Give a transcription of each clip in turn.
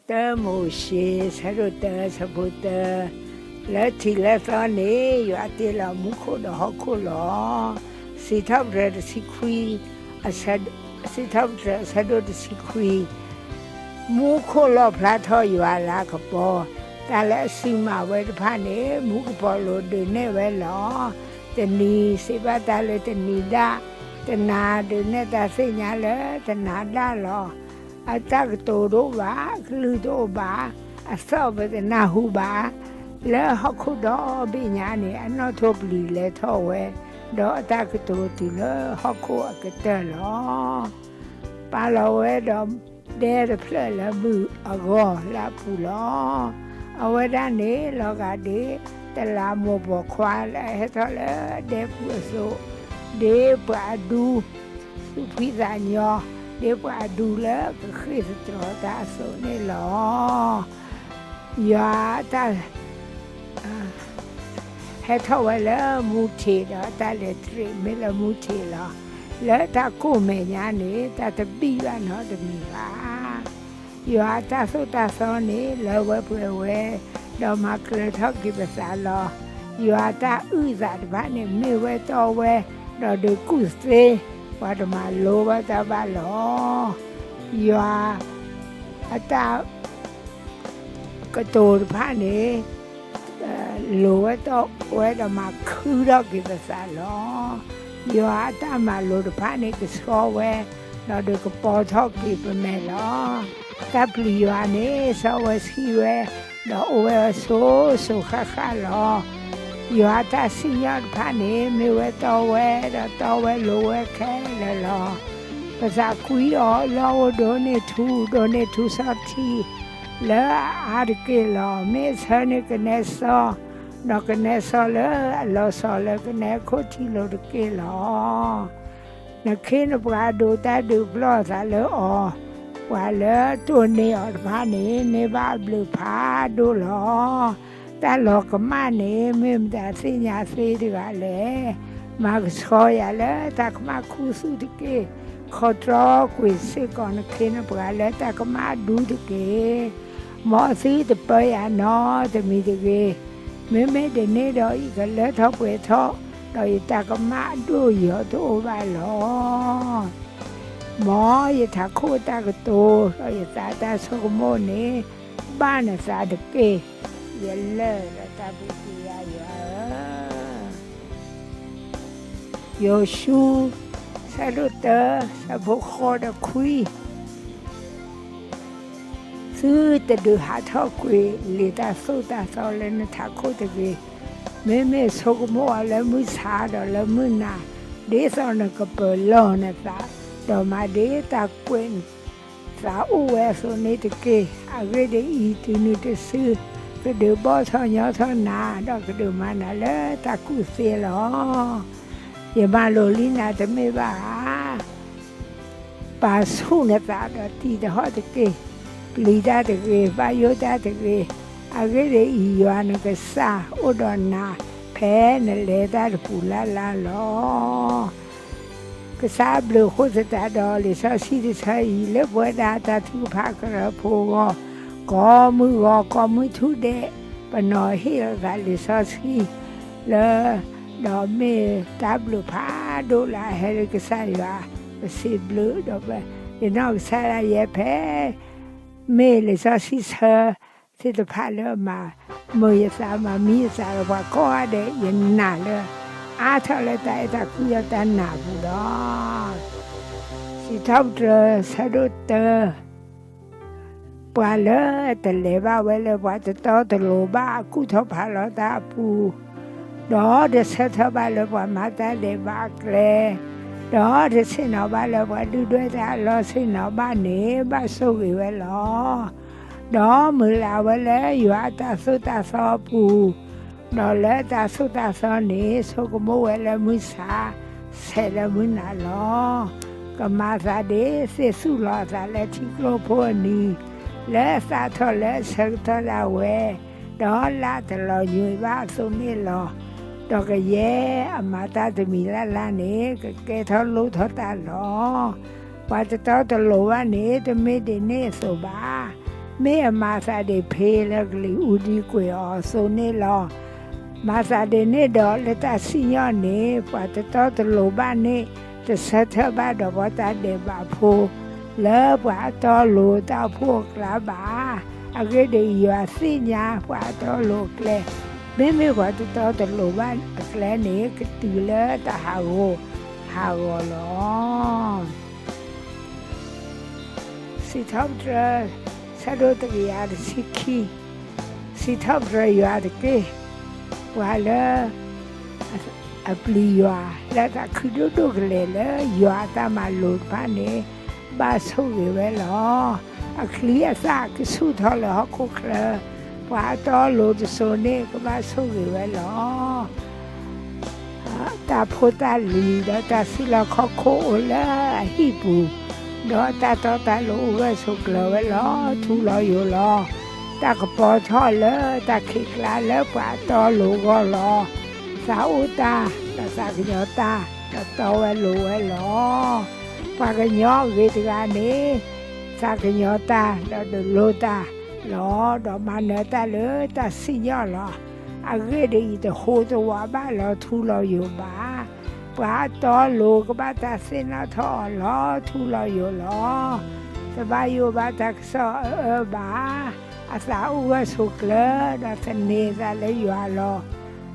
တၢမိၤၡ့ ဆၢဒိၣ်တၢ ဆၢဖိတၢ, လၢထံးလၢသီန့ၣ် ယွၤတ့လီၤမူခိၣ်ဒီးဟီၣ်ခိၣ်လီၤ. စံးထီၣ်ပတြၢၤ တဆံခွံ, စံးထီၣ်ပတြၢၤ အဆၢဒိၣ်တဆံခွံ, မူခိၣ်လီၣ်ဖျါထီၣ်ယွၤအလၤကပီၤ, တၢ်လၢအစုမၤဝဲတဖၣ်န့ၣ် မူကပီၤလိၤဒုးနဲၣ်ဝဲလီၤ. တနံၤစံးဘၣ်တၢ်လၢတနံၤဒၣ်, တနၤဒုးနဲၣ်တၢ်သ့ၣ်ညါလၢတနၤဒၣ်လီၤ. အတၢ်ကတိၤတအိၣ်ဘၣ်, အကလုၢ်တအိၣ်ဘၣ်, အသီၣ်ပတနၢ်ဟူဘၣ်. လၢဟီၣ်ခိၣ်ဒီဘ့ၣ်ညါန့ၣ် အနီၣ်ထိၣ်ပျံၤလဲၤထီၣ်ဝဲ, ဒီးအတၢ်ကတိၤတုၤလၢဟီၣ်ခိၣ်အကတၢၢ်လီၤ. ပာ်လီၤဝဲဒီးဒဲတဖျၢၣ်လၢဘုၣ်အဂီၢ်လၢအပူၤလီၤ. အဝဲဒၣ်န့ၣ် လီၤဂာ်ဒ် တလးမိၢ်ပိာ်ခွါလၢအဟဲထီၣ်လၢဒဲပူၤအသိး, ဒ်ပှၤအဒူ သူၣ်ဖှံသးညီ, ဒ်ပှၤအဒူလၢကဃ့ၢ်သတြီၤတၢ်အသိးန့ၣ်လီၤ. ယွၤအတၢ် ဟဲထီၣ်ဝဲလၢမူထံးဒီး အတၢ်လဲၤတရံးမ့ၢ်လၢမူထံးလီၤ. လၢတၢ်ကိၢ်မဲာ်ညါန့ၣ် တၢ်တဘံၣ်ဘၣ်နီတမံၤဘၣ်. ယွၤအတၢ်သိၣ်တၢ်သီန့ၣ် လၢဝဲပှဲၤဝဲ, ဒီးမၤကျၢၤထီၣ်က့ၤပသးလီၤ. ယွၤအတၢ်အုၣ်သးတဖၣ်န့ၣ် မ့ၢ်ဝဲတီဝဲ, ဒီးဒုးကူၣ်သ့, ပှၤတမၤလိဘၣ်တၢ်ဘၣ်လီၤ. ယွၤအတၢ် ကတိၤတဖၣ်န့ၣ် လိၤဝဲတီဝဲဒီးမၤခုထီၣ်က့ၤပသးလီၤ. ယွၤအတၢ်မၤလိာ်တဖၣ်န့ၣ် ကဆှီဝဲ, ဒီးဒုးကပီၤထီၣ်က့ၤပမဲာ်လီၤ. တၢ်ပျံၤယွၤန့ၣ် စီဝဲဆှံဝဲ, ဒီးအိၣ်ဝဲအစိၤစိၤဃၣ်ဃၣ်လီၤ. ယွၤအတၢ်စံၣ်ညီၣ်တဖၣ်န့ၣ် မ့ၢ်ဝဲတီဝဲ, ဒီးတီဝဲလိၤဝဲခဲလၢာ်လီၤ. ပသးကွံအီၤလၢအအိၣ်ဒိးန့ၢ်ထူ, ဒိးန့ၢ်ထူစီထံ လၢအအါတက့ၢ်လီၤ. မ့ၢ်အဆၢန့ၢ်ကနဲစီ, ဒီးကနဲစီလၢအလီၤဆီလၢကနဲခိၣ်ထံလိၤတက့ၢ်လီၤ. နခ့နပှၤဒိးတၢ်ဒုးပျီၢ်အသးလၢအီၤ, ပှၤလၢတိၢ်န့ၢ်အီၤတဖၣ်န့ၣ် န့ၢ်ဘၣ်အဘျုးဖးဒိၣ်လီၤ. တၢ်လီၤကမၣ်န့ၣ် မ့ၢ်မတၤသ့ၣ်ညါသ့တဂၤလဲၣ်. မၤကဆှီယၤလၢတၢ်ကမၣ်ခူသူၣ်တက့ၢ်. ခီတြီကွံာ်စ့ၢ်ကီး နခ့နပှၤလၢတၢ်ကမၣ်အဒူတက့ၢ်. မ်သုတပၢယၤနီတမံၤတဂ့ၤ. မ့မ့ၢ်ဒ်န့ၣ်ဒီး ယကလၢထီၣ်ပှဲၤထီၣ်, ဒီးယတၢ်ကမၣ်အဒိၣ်ယီၤတအိၣ်ဘၣ်လီၤ. မ်ယထးခိၣ်တၢ်ကတိၤ, ဒီးယသးတၢ်ဆိကမိၣ်န့ၣ် ဘၣ်နသးတက့ၢ်. ယလၢၢ်ဒီးတၢ်ဘျုးက့ၤယၤယွၤဧၢ. ယိၤၡူ, ဆၢဒိၣ်တၢ, ဆၢဖိဃိးဒီးခွံ. သုတဒုးဟးထီၣ်ကွံာ်လံာ်တၢ်သိၣ်တၢ်သီလၢနထးခိၣ်တဂ့ၤ. မ့မ့ၢ်ဆိကမိၣ်အီၤလၢမုၢ်ဆါဒီးလၢမုၢ်နၤ, ဒ်သိးနကပၢၤလီၢ်နသး, ဒီးမၤဒ်တၢ်ကွဲး သးအိၣ်ဝဲအသိးန့ၣ်တက့ၢ်. အဂ့ၢ်ဒ်အံၤ, တုၤနုၤတစု, ကဒုးဘီၣ်ထီၣ်ညီထီၣ်နၤ, ဒီးကဒုးမၤနၤလၢတၢ်ကူၣ်သ့လီၤ. ယမၤလိာ်လံနၤတမ့ၢ်ဘၣ်ဧါ. ပာ်ဆူၣ်နသးဒီးတံၤတဟီၣ်တက့ၢ်. ပျံၤတၢ်တဂ့ၤ, ဘၣ်ယိၣ်တၢ်တဂ့ၤ. အဂ့ၢ်ဒ်အံၤ, ယွၤနကစၢ်အိၣ်ဒီးနၤ ဖဲနလဲၤတၢ်တပူၤလၢ်လၢ်လီၤ. ကစၢ်အဘျုးအဃိသတးဒီး လံာ်စီဆှံတဆၢအံၤ လၢပဝဲဒၣ်တၢ်ထုကဖၣ်ကရၢဖိအဂီၢ်, ကိးမုၢ်ဂီၤကိးမုၢ်ထူၣ်ဒဲး, ပနီၤဟ့ၣ်လီၤသးလံာ်စီဆှံလၢ ဒီးမ့ၢ်တၢ်ဘျုးဖးဒိၣ်လၢအဟဲလၢကစၢ်ယွၤ, ပစံးဘျုးဒီး ယနီၢ်ကစၢ်ဒၣ်ယဲဖဲ မ့ၢ်လံာ်စီဆှံဆၢသ့ၣ်တဖၣ်လၢမၤမုာ်ယသး မၤမံယသးဒီးပှၤကိးဂၤဒဲး ယနာ်လၢ အါထီၣ်လၢတၢ်အဲၣ်တၢ်ကွံဒီးတၢ်နာ်ပူၤလီၤ. စံးထီၣ်ပတြၢၤ ဆၢဒိၣ်တၢ ပှၤလၢတလဲၤဘၣ်ဝဲလၢပှၤတတီတလိၤဘၣ် အကူၣ်ထီၣ်ဖးလီၤတၢ်အပူၤ, ဒီးတဆၢထၢၣ်ဘၣ်လၢပှၤမၤတၢ်ဒဲးဘးအကျဲ, ဒီးတဆ့ၣ်နီၤဘၣ်လၢပှၤဒုၣ်ဒွဲၣ်တၢ်အလီၢ်ဆ့ၣ်နီၤဘၣ်န့ၣ် ဘၣ်ဆိၣ်ဂ့ၤဝဲလီၤ. ဒီးမုၢ်လၢ်ဝဲလၢယွၤအတၢ်သိၣ်တၢ်သီအပူၤ, ဒီးလၢတၢ်သိၣ်တၢ်သီန့ၣ် ဆိကမိၣ်ဝဲလၢမုၢ်ဆါ ဆဲးလၢမုၢ်နၤလီၤ. ကမၤသးဒ်သ့ၣ်သူၣ်လီၤအသးလၢထံကျိဖိအနံၤ, လၢအသၣ်ထီၣ်လၢအဆၢကတီၢ်ဒၣ်ဝဲ, ဒီးလၢအတလီၤညွံးဘၣ်အသိးန့ၣ်လီၤ. ဒီးကယဲၢ်အမၤတၢ်တမံၤလၢ်လၢ်န့ၣ် ကကဲထီၣ်လိၣ်ထီၣ်တၢ်လီၤ. ပှၤတတီတလိၤဘၣ်န့ၣ် တမ့ၢ်ဒ်န့ၣ်အသိးဘၣ်. မ့ၢ်အမၤသးဒ်ဖဲလၢကလံၤအူဒံကွံာ်အီၤအသိးန့ၣ်လီၤ. မၤသးဒ်န့ၣ်ဒီးလၢတၢ်စံၣ်ညီၣ်န့ၣ် ပှၤတတီတလိၤဘၣ်န့ၣ် တဆၢထၢၣ်ဘၣ်ဒီးပှၤတၢ်ဒဲးဘးဖိ လၢပှၤအတီအလိၤတၢ်အိၣ်ဖှိၣ်အကျါဘၣ်. အဂ့ၢ်ဒ်အံၤ, ယွၤသ့ၣ်ညါပှၤအတီအလိၤအကျဲ, မ့မ့ၢ်ပှၤတတီတလိၤဘၣ်အကျဲန့ၣ် ကတုၤလၢတၢ်ဟးဂူာ်ဟးဂီၤလီၤ. စံးထီၣ်ပတြၢၤ ဆၢဒိၣ်တကယၤတဆံခံ, စံးထီၣ်ပတြၢၤယွၤတက့ၢ်. ပှၤလၢ အပျံၤယွၤ လၢအသးခုဒိၣ်ဒိၣ်ကလဲာ်လၢ ယွၤအတၢ်မၤလိာ်တဖၣ်န့ၣ် ဘၣ်ဆိၣ်ဂ့ၤဝဲလီၤ. အချံအသၣ်ကဆူၣ်ထီၣ်လၢဟီၣ်ခိၣ်ချၢ, ပှၤအတီအလိၤတစိၤန့ၣ် ကဘၣ်ဆိၣ်ဂ့ၤဝဲလီၤ. တၢ်ဖိတၢ်လံၤ ဒီးတၢ်စုလီၢ်ခီၣ်ခိၣ်အိၣ်လၢအဟံၣ်ပူၤ, ဒီးတၢ်တီတၢ်လိၤအိၣ်ဂၢၢ်ဆိးကျၢၤဝဲလီၤ. ထူလီၤယိာ်လီၤ. တၢ်ကပီၤထီၣ်လၢတၢ်ခံးကျါလၢပှၤအတီအလိၤအဂီၢ်လီၤ. သးအိၣ်တၢ် ဒီးသးကညီၤတၢ် ဒီးတီဝဲလိၤဝဲလီၤ. ပှၤကညီအဂ့ၤတဂၤန့ၣ် သးကညီၤတၢ် ဒီးဒုးလိတၢ်လီၤ. ဒီးမၤနၢၤတၢ်လၢတၢ်စံၣ်ညီၣ်လီၤ. အဂ့ၢ်ဒ်အံၤ, တဟူးတဝးဘၣ်လီၤထူလီၤယိာ်ဘၣ်. ပှၤအတီအလိၤကဘၣ်တၢ်သ့ၣ်နီၣ်ထီၣ်အီၤလီၤထူလီၤယိာ်လီၤ. တဘၣ်ယိၣ်ဘၣ်တၢ်ကစီၣ်အအၢဘၣ်. အသးအိၣ်ဂၢၢ်ဆိးကျၢၤ ဒီးသန့ၤအသးလၢယွၤလီၤ.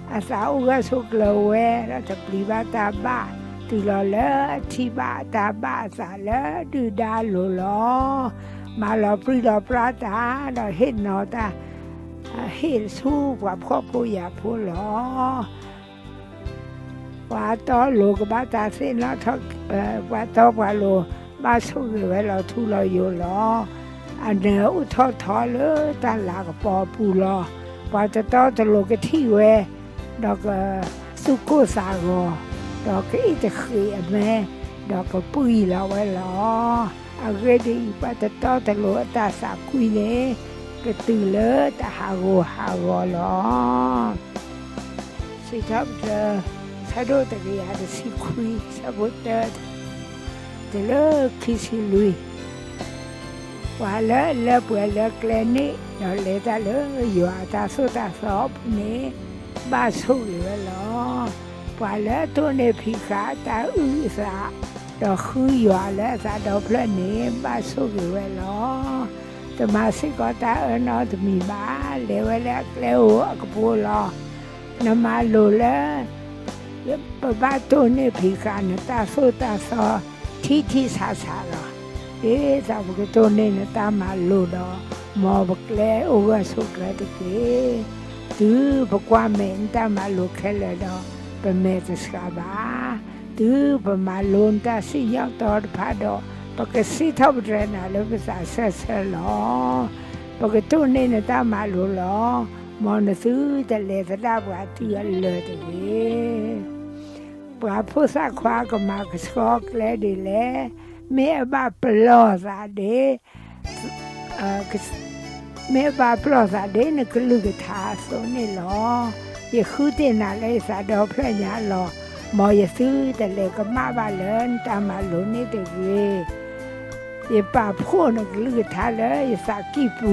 အသးအိၣ်ဂၢၢ်ဆိးကျၢၤဝဲ ဒီးတပျံၤဘၣ်တၢ်ဘၣ်, တုၤလီၤလၢအထံၣ်ဘၣ်အတၢ်ဘၣ်အသးလၢဒုၣ်ဒါအလိၤလီၤ. မၤလီၤပြံလီၤပြါတၢ် ဒီးဟ့ၣ်နီၤတၢ် ဟ့ၣ်ဆူပှၤဖှီၣ်ဖိယာ်ဖိလီၤ. ပှၤတီလိၤကဘၣ်တၢ်သ့ၣ်နီၣ်ထီၣ်, ပှၤတီပှၤလိၤ ဘၣ်ဆိၣ်ဂ့ၤဝဲလီၤထူလီၤယိာ်လီၤ. အနၢၤအိၣ်ထီၣ်ထီလၢတၢ်လၤကပီၤအပူၤလီၤ. ပှၤတတီတလိၤကထံၣ်ဝဲ, ဒီးကသူၣ်ကိၢ်သးဂီၤ, ဒီးကအ့ၣ်တဃ့ၢ်အမဲ, ဒီးကပှံၢ်လီၤဝဲလီၤ. အဂ့ၢ်ဒ်အံၤ, ပှၤတတီတလိၤအတၢ်သးကွံန့ၣ် ကတုၤလၢတၢ်ဟးဂူာ်ဟးဂီၤလီၤ. စံးထီၣ်ပတြၢၤ ဆၢဒိၣ်တကယၤတဆံခွံ ဆၢဖိတၢ တုၤလၢခံဆံလွံၢ်, ပှၤလၢအလၢပှဲၤလၢကျဲန့ၣ် ဒီးလဲၤတၢ်လၢယွၤအတၢ်သိၣ်တၢ်သီအပူၤန့ၣ် ဘၣ်ဆိၣ်ဂ့ၤဝဲလီၤ. ပှၤလၢအတိၢ်န့ၢ်ဖံးဃာ်အတၢ်အုၣ်အသး, ဒီးဃုယွၤလၢအသးဒီဖျၢၣ်န့ၣ် ဘၣ်ဆိၣ်ဂ့ၤဝဲလီၤ. တမၤစ့ၢ်ကီးတၢ်အၢနီတမံၤဘၣ်, လဲၤဝဲလၢအကျဲဧိၤအကပိၤလီၤ. နမၤလိာ်လၢ ပဘၣ်တိၢ်န့ၢ်ဖံးဃာ်နတၢ်သိၣ်တၢ်သီ ထံထံဆးဆးလီၤ. ဒ်သိးပကတိၢ်န့ၢ်နတၢ်မၤလိာ်ဒီး မ်ပကျဲအိၣ်ဂၢၢ်ဆိးကျၢၤတက့ၢ်. တုၤပကွၢ်မဲာ်နတၢ်မၤလိာ်ခဲလၢာ်ဒီး ပမဲာ်တဆှးဘၣ်. တုၤပမၤလိနတၢ်စံၣ်ညီၣ်တီတဖၣ်ဒီး ပကစံးထီၣ်ပတြၢၤနၤလၢပသးဆၢဆၢလီၤ. ပကတိၢ်န့ၢ်နတၢ်မၤလိာ်လီၤ. မ်နသုတလဲၤသဒၣ်ပှၤတုၤအလၢာ်တဂ့ၤ. ပှၤဖိသၣ်ခွါကမၤကဆှီကျဲဒ်လဲၣ်. မ့ၢ်အဘၣ်ပလီၢ်သးဒ် မ့ၢ်အဘၣ်ပလီၢ်သးဒ်နကလုၢ်ကထါအသိးန့ၣ်လီၤ. ယဃုသ့ၣ်နၤလၢယသးဒီဖျၢၣ်ညါလီၤ. မ်ယသုတလဲၤကမၣ်ဘၣ်လၢနတၢ်မၤလိာ်န့ၣ်တဂ့ၤ. ယပာ်ဖှိၣ်နကလုၢ်ကထါလၢယသးကံၢ်ပူ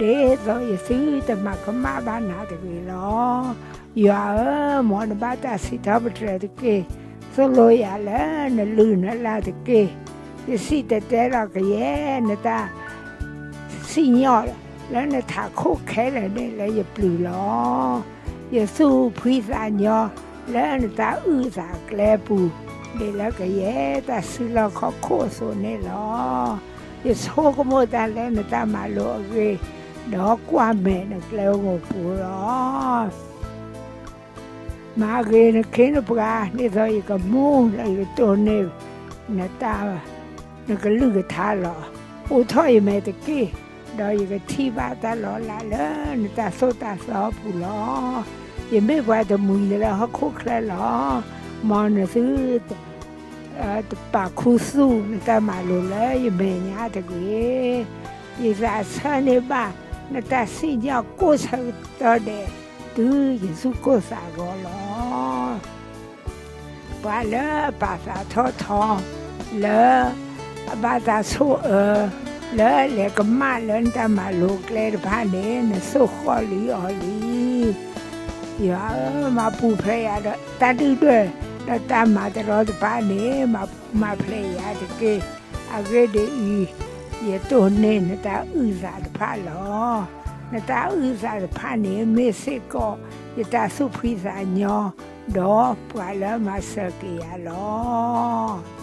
ၤ, ဒ်သိးယသုတမၤကမၣ်ဘၣ်နၤတဂ့ၤလီၤ. ယွၤဧၢ, မ်နဘၣ်တၢ်စံးထီၣ်ပတြၢၤတက့ၢ်. သိၣ်လိယၤလၢနလုၢ်နလၢ်တက့ၢ်. ယစံၣ်တဲၤတဲလီၤကယဲၢ်နတၢ် စံၣ်ညီၣ်လၢနထးခိၣ်ခဲလၢာ်န့ၣ်လၢယပျုၤလီၤ. ယသူၣ်ဖှံသးညီလၢနတၢ်အုၣ်သးအကျဲအပူၤ, ဒ်လၢကယဲၢ်တၢ်စုလီၢ်ခီၣ်ခိၣ်အသိးန့ၣ်လီၤ. ယဆိကမိၣ်တၢ်လၢနတၢ်မၤလိာ်အဂ့ၢ်, ဒီးကွၢ်မဲာ်နကျဲဧိၤပူၤလီၤ. မၤဂ့ၤနခ့နပှၤ, ဒ်သိးယကမူဒီးယကတိၢ်န့ၢ်နတၢ် နကလုၢ်ကထါလီၤ. အိးထီၣ်ယမဲာ်တက့ၢ်, ဒီးယကထံၣ်ဘၣ်တၢ်လီၤလးလၢနတၢ်သိၣ်တၢ်သီအပူၤလီၤ. ယမ့ၢ်ပှၤတမှံၤလၢဟီၣ်ခိၣ်ချၢလီၤ. မ်နသု တပာ်ခူသူၣ်နတၢ်မၤလိာ်လၢယမဲာ်ညါတဂ့ၤ. ယသးဆၢန့ၢ်ဘၣ်နတၢ်စံၣ်ညီၣ်ကိးဆၢကတီၢ်ဒဲး တုၤယသူၣ်ကိၢ်သးဂီၤလီၤ. ပှၤလၢအပာ်သးထီၣ်ထီ လၢအဘၣ်တၢ်ဆိၣ်အၢ လၢလဲၤကမၣ်လၢနတၢ်မၤလိကျဲတဖၣ်န့ၣ် နဆိၣ်ဃီၣ်လံအီၤလံ. ယွၤဧၢ, မၤပူၤဖျဲးယၤဒီးတၢ်ဒုၣ်ဒွဲၣ်, ဒီးတၢ်မၤတရီတပါန့ၣ် မၤပူၤမၤဖျဲးယၤတက့ၢ်. အဂ့ၢ်ဒ်အံၤ, ယတိၢ်န့ၢ်နတၢ်အုၣ်သးတဖၣ်လီၤ. နတၢ်အုၣ်သးတဖၣ်န့ၣ် မ့ၢ်စ့ၢ်ကီးယတၢ်သူၣ်ဖှံသးညီ, ဒီးပှၤလၢမၤစၢၤက့ၤယၤလီၤ.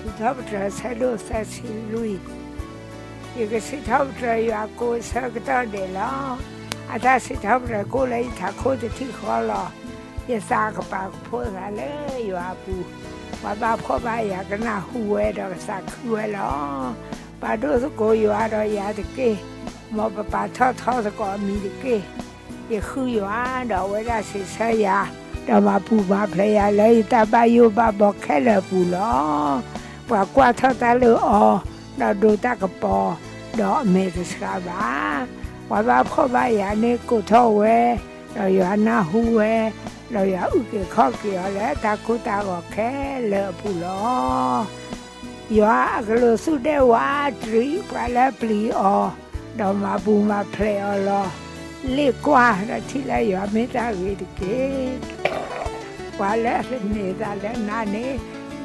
စံးထီၣ်ပတြၢၤဆၢဒိၣ်သၢဆံလွံၢ်. ယကစံးထီၣ်ပတြၢၤယွၤကိးဆၢကတီၢ်ဒဲးလီၤ. အတၢ်စံးထီၣ်ပတြၢၤကိးလၢယထးခိၣ်တထံၣ်ဃီလီၤ. ယသးကပာ်ကဖိသးလၢယွၤအပူၤ, ပှၤဘၣ်ဖှီၣ်ဘၣ်ယာ်ကနၢ်ဟူဝဲဒီးကသးခုဝဲလီၤ. ပာ်ဒိၣ်သကိးယွၤဒီးယၤတက့ၢ်. မ်ပပာ်ထီၣ်ထီသကိးအမံၤတက့ၢ်. ယဃုယွၤ, ဒီးအဝဲဒၣ်စံးဆၢယၤ, ဒီးမၤပူၤမၤဖျဲးယၤလၢယတၢ်ဘၣ်ယိၣ်ဘၣ်ဘီခဲလၢာ်အပူၤလီၤ. ပှၤကွၢ်ထီၣ်တၢ်လၢအီၤ, ဒီးဒိးတၢ်ကပီၤ, ဒီးအမဲာ်တဆှးဘၣ်. ပှၤဘၣ်ဖှီၣ်ဘၣ်ယာ်န့ၣ်ကိးထီၣ်ဝဲ, ဒီးယွၤနၢ်ဟူဝဲ, ဒီးယွၤအုၣ်က့ၤခီၣ်က့ၤအီၤလၢတၢ်ကိၢ်တၢ်ဂီၤခဲလၢာ်အပူၤလီၤ. ယွၤအကလူးသူၣ်ဒဲဝးတရံးပှၤလၢပျံၤအီၤ, ဒီးမၤပူၤမၤဖျဲးအီၤလီၤ. လ့ၣ်ကွၢ်ဒီးထံၣ်လၢယွၤမ့ၢ်တၢ်ဂ့ၤတက့ၢ်. ပှၤလၢအသန့ၤသးလၢနၤန့ၣ်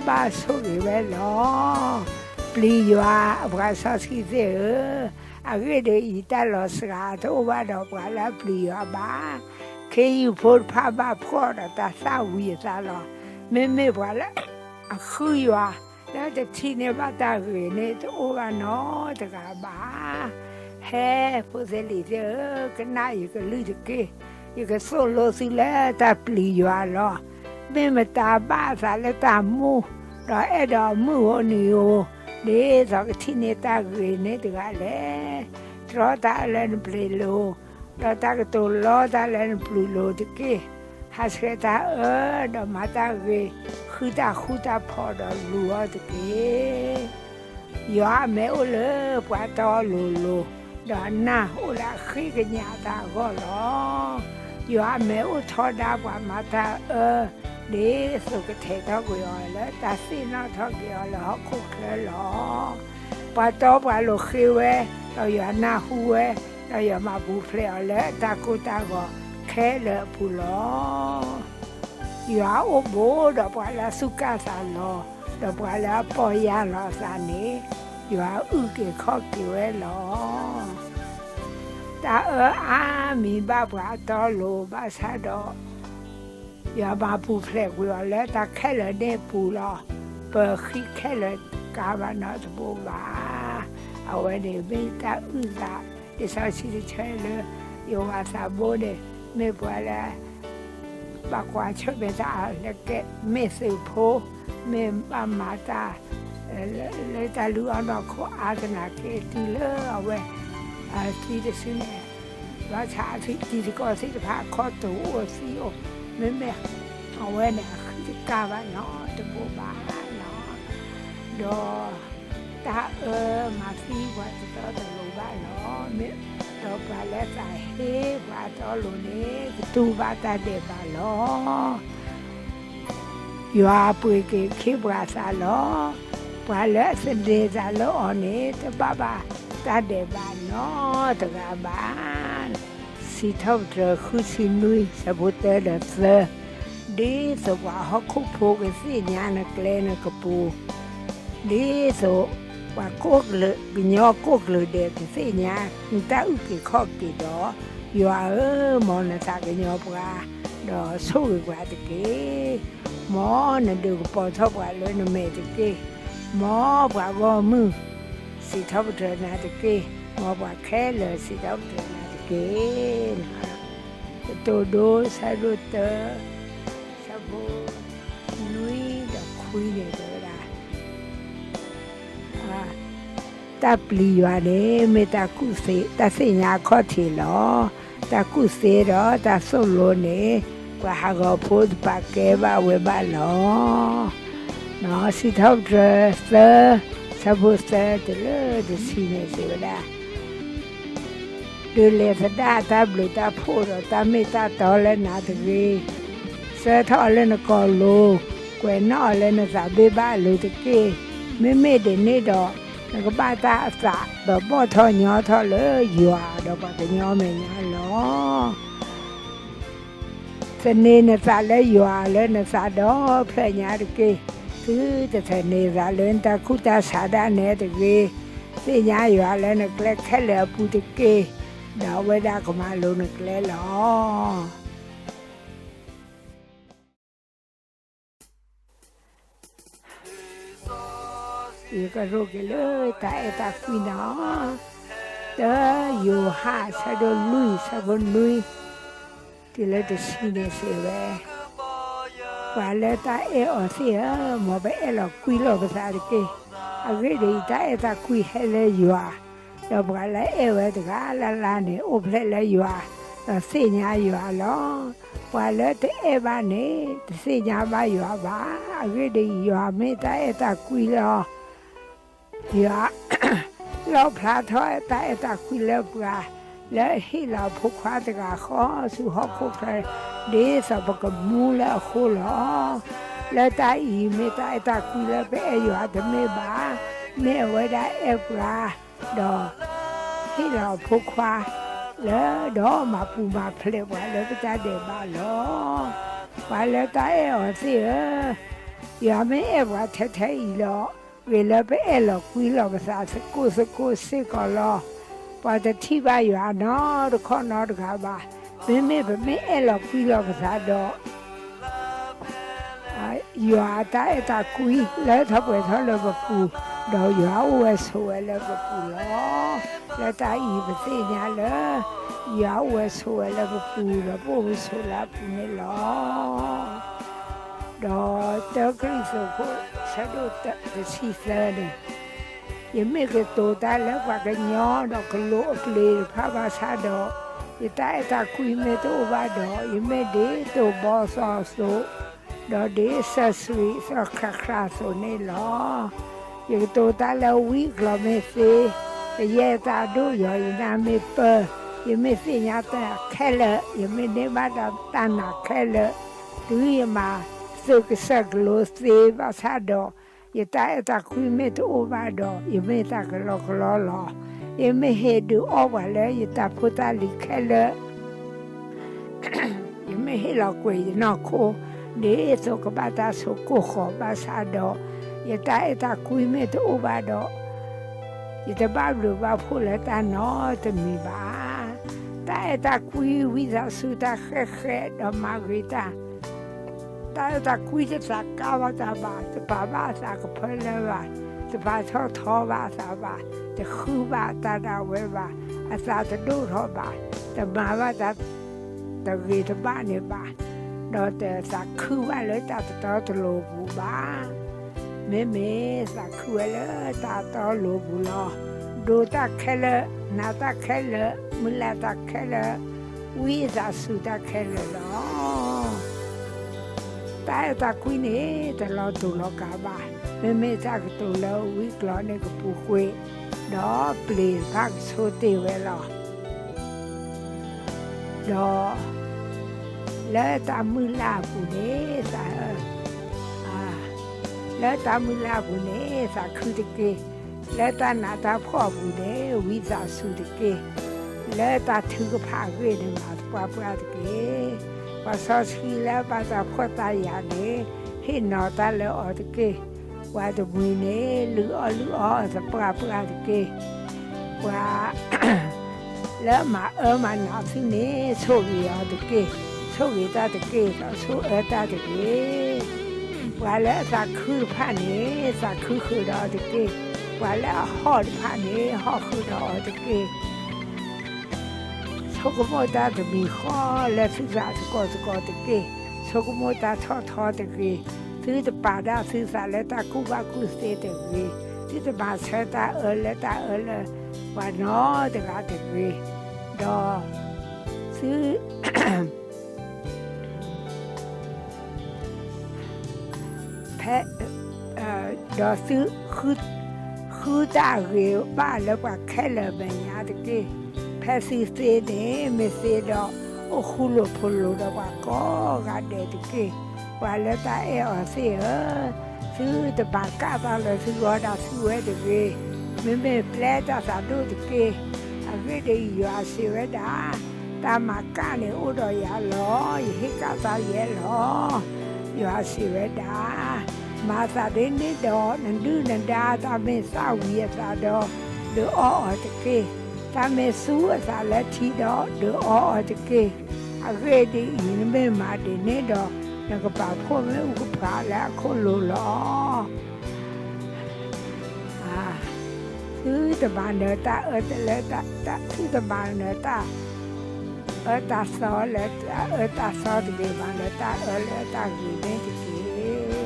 ဘၣ်ဆိၣ်ဂ့ၤဝဲလီၤ. ပျံၤယွၤအပှၤစီဆှံသ့ၣ်ဧၢ, အဂ့ၢ်ဒ်အံၤ, တၢ်လီၤစှၤတအိၣ်ဘၣ်ဒီးပှၤလၢအပျံၤယွၤဘၣ်. ခ့ယုၢ်ဖိတဖၣ်ဘၣ်ဖှီၣ်ဒီးတၢ်သၣ်ဝံၤအသးလီၤ. မ့မ့ၢ်ပှၤလၢအဃုယွၤ လၢတထံၣ်န့ၢ်ဘၣ်တၢ်ဂ့ၤန့ၣ် တအိၣ်ဘၣ်နီတဂၤဘၣ်. ဟဲ, ဖိသ့ၣ်လံၤသ့ၣ်ဧၢ, ကနၣ်ယကလုၢ်တက့ၢ်. ယကသိၣ်လိသုလၢတၢ်ပျံၤယွၤလီၤ. မ့ၢ်မတၤဘၣ်အသးလၢတၢ်မူ, ဒီးအဲၣ်ဒိးမုၢ်ဧိၤနံၤဧိၤ, ဒ်သိးကထံၣ်န့ၢ်တၢ်ဂ့ၤန့ၣ်တဂၤလဲၣ်. တြီတၢ်အၢလၢနပျ့ၤလိၤ, ဒီးတၢ်ကတိၤလီတၢ်လၢနပျုၤလိၤတက့ၢ်. ဟးဆှဲးတၢ်အၢ, ဒီးမၤတၢ်ဂ့ၤ, ဃုတၢ်ဃူတၢ်ဖိးဒီးလူၤအီၤတက့ၢ်. ယွၤအမဲာ်အိၣ်လၢပှၤတီအလိၤလိၤ, ဒီးအနၢ်အိၣ်လၢအဃ့ကညးအသးအဂီၢ်လီၤ. ယွၤအမဲာ်အိၣ်ထီဒါပှၤမၤတၢ်အၢ, ဒ်သိးကထဲးထီၣ်ကွံာ်အီၤလၢတၢ်သ့ၣ်နီၣ်ထီၣ်က့ၤအီၤလၢဟီၣ်ခိၣ်ချၢလီၤ. ပှၤတီပှၤလိၤဃ့ဝဲ, ဒီးယွၤနၢ်ဟူဝဲ, ဒီးယွၤမၤပူၤဖျဲးအီၤလၢတၢ်ကိၢ်တၢ်ဂီၤခဲလၢာ်အပူၤလီၤ. ယွၤအိၣ်ဘူးဒီးပှၤလၢအသူၣ်ကၢ်သးလီၤ, ဒီးပှၤလၢအပီၢ်ယၢ်လီၤအသးန့ၣ်, ယွၤအုၣ်က့ၤခီၣ်က့ၤဝဲလီၤ. တၢ်အၢအါမံၤဘၣ်ပှၤအတီအလိၤဘၣ်ဆၣ်ဒီး, ယွၤမၤပူၤဖျဲးကွံာ်အီၤလၢတၢ်ခဲလၢာ်န့ၣ်အပူၤလီၤ. ပဃံခဲလၢာ်တကးဘၣ်နီတဘိဘၣ်. အဝဲန့ၣ်မ့ၢ်တၢ်အုၣ်သး လံာ်စီဆှံတဆၢလၢ ယွၤသးဘိန့ၣ် မ့ၢ်ပှၤလၢ ဘၣ်ကွၢ်ဆၢၣ်မဲာ်တၢ်အါလၢကဲ မ့ၢ်သုးဖိ မ့ၢ်ဘၣ်မၤတၢ် လၢတၢ်လုၢ်အီၣ်နီၢ်ခိအါသနာ်က့ တုၤလၢအဝဲ အသံတစုန့ၣ် ဘၣ်ဆၣ်အသံတံၤသကိးသ့ၣ်တဖၣ်အခီၣ်တိာ်အိၣ်သံအိၣ် မ့မ့ၢ် အဝဲန့ၣ်အဃံတကးဘၣ်နီတဘိဘၣ်နီၤ ဒီး တၢ်အၢမၤသံပှၤတတီတလိၤဘၣ်လီၤ. မ့ၢ်ဒီးပှၤလၢသးဟ့ပှၤအတီအလိၤန့ၣ် ကတူၢ်ဘၣ်တၢ်ဒဲးဘးလီၤ. ယွၤပှ့ၤက့ၤခ့ပှၤသးလီၤ. ပှၤလၢအသန့ၤသးလၢအီၤန့ၣ် တဘၣ်ဘၣ်တၢ်ဒဲးဘးနီတဂၤဘၣ်. စံးထီၣ်ပတြၢၤဃုဆံနွံ ဆၢဖိတၢဒီးသၢ, ဒ်သိးပှၤဟီၣ်ခိၣ်ဖိကသ့ၣ်ညါနကျဲနကပူၤ, ဒ်သိးပှၤကညီကိးကလုာ်ဒဲးကသ့ၣ်ညါ နတၢ်အုၣ်က့ၤခီၣ်က့ၤဒီး, ယွၤဧၢ, မ်နသးကညီၤပှၤ, ဒီးဆိၣ်ဂ့ၤပှၤတက့ၢ်. မ်နဒုးကပီၤထီၣ်ပှၤလၢနမဲာ်တက့ၢ်. မ်ပှၤဂီၢ်မုၢ် စံးထီၣ်ပတြၢၤနၤတက့ၢ်. မ်ပှၤခဲလၢာ်စံးထီၣ်ပတြၢၤနၤတက့ၢ်. ကတိၤဒိ ဆၢဒိၣ်တၢ ဆၢဖိနွံဒီးခွံန့ၣ်တဲဝဲဒၣ်, တၢ်ပျံၤယွၤန့ၣ် မ့ၢ်တၢ်ကူၣ်သ့ တၢ်သ့ၣ်ညါအခီၣ်ထံးလီၤ. တၢ်ကူၣ်သ့ဒီးတၢ်သိၣ်လိန့ၣ် ပှၤဟးဂီၤဖိတပာ်ကဲဘၣ်ဝဲဘၣ်လီၤ. စံးထီၣ်ပတြၢၤသၢ ဆၢဖိသၢတုၤလၢတဆံန့ၣ်စံးဝဲဒၣ် ဒုးလဲၤသဒၣ်တၢ်ဘျုးတၢ်ဖှိၣ်ဒီးတၢ်မ့ၢ်တၢ်တီလၢနၤတဂ့ၤ. ဆှၢထီၣ်အီၤလၢနကိာ်လိၤ, ကွဲးနီၣ်အီၤလၢနသးဘ့ၣ်ဘၣ်အလိၤတက့ၢ်. မ့မ့ၢ်ဒ်န့ၣ်ဒီး နကဘၣ်တၢ်အသး ဒီးဘီၣ်ထီၣ်ညီထီၣ်လၢယွၤဒီးပှၤကညီမဲာ်ညါလီၤ. သန့ၤနသးလၢယွၤလၢနသးဒီဖျၢၣ်ညါတက့ၢ်. သုတသန့ၤသးလၢနတၢ်ကူၣ်တၢ်ဆးဒၣ်နဲတဂ့ၤ. သ့ၣ်ညါယွၤလၢနကျဲခဲလၢာ်အပူၤတက့ၢ်. ဒီးအဝဲဒၣ်ကမၤလိၤနကျဲလီၤ. ယကရိၣ်က့ၤလၢတၢ်အဲၣ်တၢ်ကွံနီၤ, တၢယိၤဟၣ် ဆၢဒိၣ်လွံၢ် ဆၢဖိနွံ တုၤလၢတဆံန့ၣ်စံးဝဲ, ပှၤလၢတၢ်အဲၣ်အီၤသ့ၣ်ဧၢ, မ်ပအဲၣ်လီၤကွံလီၤပသးတက့ၢ်. အဂ့ၢ်ဒ်အံၤ, တၢ်အဲၣ်တၢ်ကွံဟဲလၢယွၤ, ဒီးပှၤလၢအအဲၣ်ဝဲတဂၤလၢ်လၢ်န့ၣ် အိၣ်ဖျဲၣ်လၢယွၤ, ဒီးသ့ၣ်ညါယွၤလီၤ. ပှၤလၢတအဲၣ်ဘၣ်န့ၣ် တသ့ၣ်ညါဘၣ်ယွၤဘၣ်. အဂ့ၢ်ဒ်အံၤ, ယွၤမ့ၢ်တၢ်အဲၣ်တၢ်ကွံလီၤ. ယွၤ လီၣ်ဖျါထီၣ်တၢ်အဲၣ်တၢ်ကွံလၢပှၤ, လၢအဟ့ၣ်လီၤအဖိခွါတဂၤဃီဆူဟီၣ်ခိၣ်ချၢ, ဒ်သိးပကမူလၢအဃိလီၤ. လၢတၢ်အံၤ မ့ၢ်တၢ်အဲၣ်တၢ်ကွံလၢပအဲၣ်ယွၤတမ့ၢ်ဘၣ်, မ့ၢ်အဝဲဒၣ်အဲၣ်ပှၤ, ဒီး ဟ့ၣ်လီၤအဖိခွါ လၢဒီးမၤပူၤမၤဖျဲးပှၤလၢပတၢ်ဒဲးဘးလီၤ. ပှၤလၢတၢ်အဲၣ်အီၤသ့ၣ်ဧၢ, ယွၤမ့ၢ်အဲၣ်ပှၤထဲထဲအံၤလီၤ. ဂ့ၤလၢပအဲၣ်လီၤကွံလီၤပသးသကိးသကိးစ့ၢ်ကီးလီၤ. ပှၤတထံၣ်ဘၣ်ယွၤနီတခီၣ်နီတဂၤဘၣ်. မ့မ့ၢ်ပမ့ၢ်အဲၣ်လီၤကွံလီၤပသးဒီး ယွၤအတၢ်အဲၣ်တၢ်ကွံလၢထီၣ်ပှဲၤထီၣ်လၢပပူၤ, ဒီးယွၤအိၣ်ဝဲဆိးဝဲလၢပပူၤလီၤ. လၢတၢ်အံၤပသ့ၣ်ညါလၢ ယွၤအိၣ်ဝဲဆိးဝဲလၢပပူၤ, ဒီးပအိၣ်ပဆိးလၢအပူၤန့ၣ်လီၤ. ဒီးတၢကရံၣ်သူးခိၣ် ဆၢဒိၣ်တဆံသၢန့ၣ်, ယမ့ၢ်ကတိၤတၢ်လၢပှၤကညီဒီးကလိအပျ့ၤတဖၣ်ဘၣ်ဆၣ်ဒီး, ယတၢ်အဲၣ်တၢ်ကွံမ့ၢ်တအိၣ်ဘၣ်ဒီး, ယမ့ၢ်ဒ်တိၢ်ဘီသီအသိး, ဒီးဒ်စၢၤဆှံသီခရးခရးအသိးန့ၣ်လီၤ. ယကတိၤတၢ်လၢဝံအကျိၤမ့ၢ်သ့, ကယဲၢ်တၢ်အဒိၣ်ယီၤ ယနၢ်မ့ၢ်ပၢၢ်, ယမ့ၢ်သ့ၣ်ညါတၢ်ခဲလၢာ်, ယမ့ၢ်န့ၢ်ဘၣ်တၢ်နာ်ခဲလၢာ်, တုၤယမၤသုးကစၢၢ်ကလိသ့ဘၣ်ဆၣ်ဒီး, ယတၢ်အဲၣ်တၢ်ကွံမ့ၢ်တအိၣ်ဘၣ်ဒီး, ယမ့ၢ်တၢ်ကလီကလီလီၤ. ယမ့ၢ်ဟ့ၣ်ဒုးအီၣ်ပှၤလၢယတၢ်ဖိတၢ်လံၤခဲလၢာ်, ယမ့ၢ်ဟ့ၣ်လီၤကွံာ်ယနီၢ်ခိ ဒ်သိးကဘၣ်တၢ်ဆိးကိၢ်ဃီၤဘၣ်ဆၣ်ဒီး, ယတၢ်အဲၣ်တၢ်ကွံမ့ၢ်တအိၣ်ဘၣ်ဒီး, ယတဘၣ်ဘျုးဘၣ်ဖှိၣ်လၢတၢ်နီတမံၤဘၣ်. တၢ်အဲၣ်တၢ်ကွံဝံသးစူၤတၢ်ဃဲးဃဲးဒီးမၤဂ့ၤတၢ် တၢ်အဲၣ်တၢ်ကွံတသးကါဘၣ်တၢ်ဘၣ်, တပာ်ဘၣ်အသးကဖၢလၢဘၣ်, တပာ်ထီၣ်ထီဘၣ်အသးဘၣ်, တဃုဘၣ်တၢ်ဒၣ်ဝဲဘၣ်, အသးတဒိၣ်ထီၣ်ဘၣ်, တမၤဘၣ်တၢ်တဂ့ၤတဘၣ်န့ၣ်ဘၣ်, ဒီးတသးခုဘၣ်လၢတၢ်တတီတလိၤအပူၤဘၣ်. မ့မ့ၢ်သးခုဝဲလၢတၢ်တီတလိၤအပူၤလီၤ. ဒိးတၢ်ခဲလၢာ်, နာ်တၢ်ခဲလၢာ်, မုၢ်လၢ်တၢ်ခဲလၢာ်, ဝံသးစူၤတၢ်ခဲလၢာ်လီၤ. တၢ်အဲၣ်တၢ်ကွံန့ၣ် တလီၤတူာ်လီၤကာ်ဘၣ်. မ့မ့ၢ်တၢ်ကတိၤလၢဝံအကျိၤန့ၣ်ကပူၤကွံာ်, ဒီးပျ့ၤတဖၣ်ကဆိတ့ၢ်ဝဲလီၤ. ဒီး လၢတၢ်မုၢ်လၢ်အပူၤန့ၣ် သး, လၢတၢ်မုၢ်လၢ်အပူၤန့ၣ် သးခုတက့ၢ်. လၢတၢ်နးတၢ်ဖှီၣ်အပူၤန့ၣ် ဝံသးစူၤတက့ၢ်. လၢတၢ်ထုကဖၣ်အဂ့ၢ်န့ၣ် မၤသပှၢ်ပှၢ်တက့ၢ်. ပှၤစီဆှံလၢအဘၣ်တၢ်ဖှီၣ်တၢ်ယာ်န့ၣ် ဟ့ၣ်နီၤတၢ်လၢအီၤတက့ၢ်. ပှၤတမှံၤန့ၣ် လုၢ်အီၣ်လုၢ်အီသပှၢ်ပှၢ်တက့ၢ်. ပှၤ လၢမၤအၢမၤနးသုန့ၣ် ဆိၣ်ဂ့ၤအီၤတက့ၢ်. ဆိၣ်ဂ့ၤတၢ်တက့ၢ်, ဒီးဆိၣ်အၢတၢ်တက့ၢ်. ပှၤလၢအသးခုတဖၣ်န့ၣ် သးခုဃုာ်ဒီးအီၤတက့ၢ်. ပှၤလၢအဟီၣ်တဖၣ်န့ၣ် ဟီၣ်ဃုာ်ဒီးအီၤတက့ၢ်. ဆိကမိၣ်တၢ်တမံၤဃီလၢသုသးသကိးသကိးတက့ၢ်. ဆိကမိၣ်တၢ်ထီၣ်ထီတဂ့ၤ. သုတပာ်ဒၣ်သုသးလၢတၢ်ကူၣ်ဘၣ်ကူၣ်သ့တဂ့ၤ. သုတမၤဆၢတၢ်အၢလၢတၢ်အၢလၢပှၤနီတဂၤတဂ့ၤ. ဒီးသု ဖဲ, ဒီးသု ဃုတၢ်ဂ့ၤဘၣ်လၢပှၤခဲလၢာ်မဲာ်ညါတက့ၢ်. ဖဲသုသ့န့ၣ် မ့ၢ်သ့ဒီး အိၣ်ဃူလိာ်ဖိးလိာ်ဒီးပှၤကိးဂၤဒဲးတက့ၢ်. ပှၤလၢတၢ်အဲၣ်အီၤသ့ၣ်ဧၢ, သုတမၤကၣ်တၢ်လၢသုဂီၢ်ဒၣ်သုဝဲတဂ့ၤ. မ့မ့ၢ်ပျဲတၢ်သးဒိၣ်တက့ၢ်. အဂ့ၢ်ဒ်အံၤ, ယွၤစံးဝဲဒၣ်, တၢ်မၤကၣ်န့ၣ်အိၣ်ဒီးယၤလီၤ. ယဟ့ၣ်ကၣ်သးယဲလီၤ. ယွၤစံးဝဲဒၣ်, မၤသးဒ်န့ၣ်ဒီး, နဒုၣ်နဒါတၢ်မ့ၢ်သၣ်ဝံၤအသးဒီး, ဒုးအီအီၤတက့ၢ်. တၢ်မ့ၢ်သူအသးလၢထံဒီး, ဒုးအီအီၤတက့ၢ်. အဂ့ၢ်ဒ်အံၤ, နမ့ၢ်မၤဒ်န့ၣ်ဒီး, နကပာ်ဖှိၣ်မ့ၣ်အူကဖျါလၢအခိၣ်လိၤလီၤ. သုတမၤနၢၤတၢ်အၢတလၢ, သုတမၤနၢၤတၢ်အၢတၢ်သီလၢတၢ်အၢတၢ်သီတဂ့ၤ, မၤနၢၤတၢ်အၢလၢတၢ်ဂ့ၤန့ၣ်တက့ၢ်.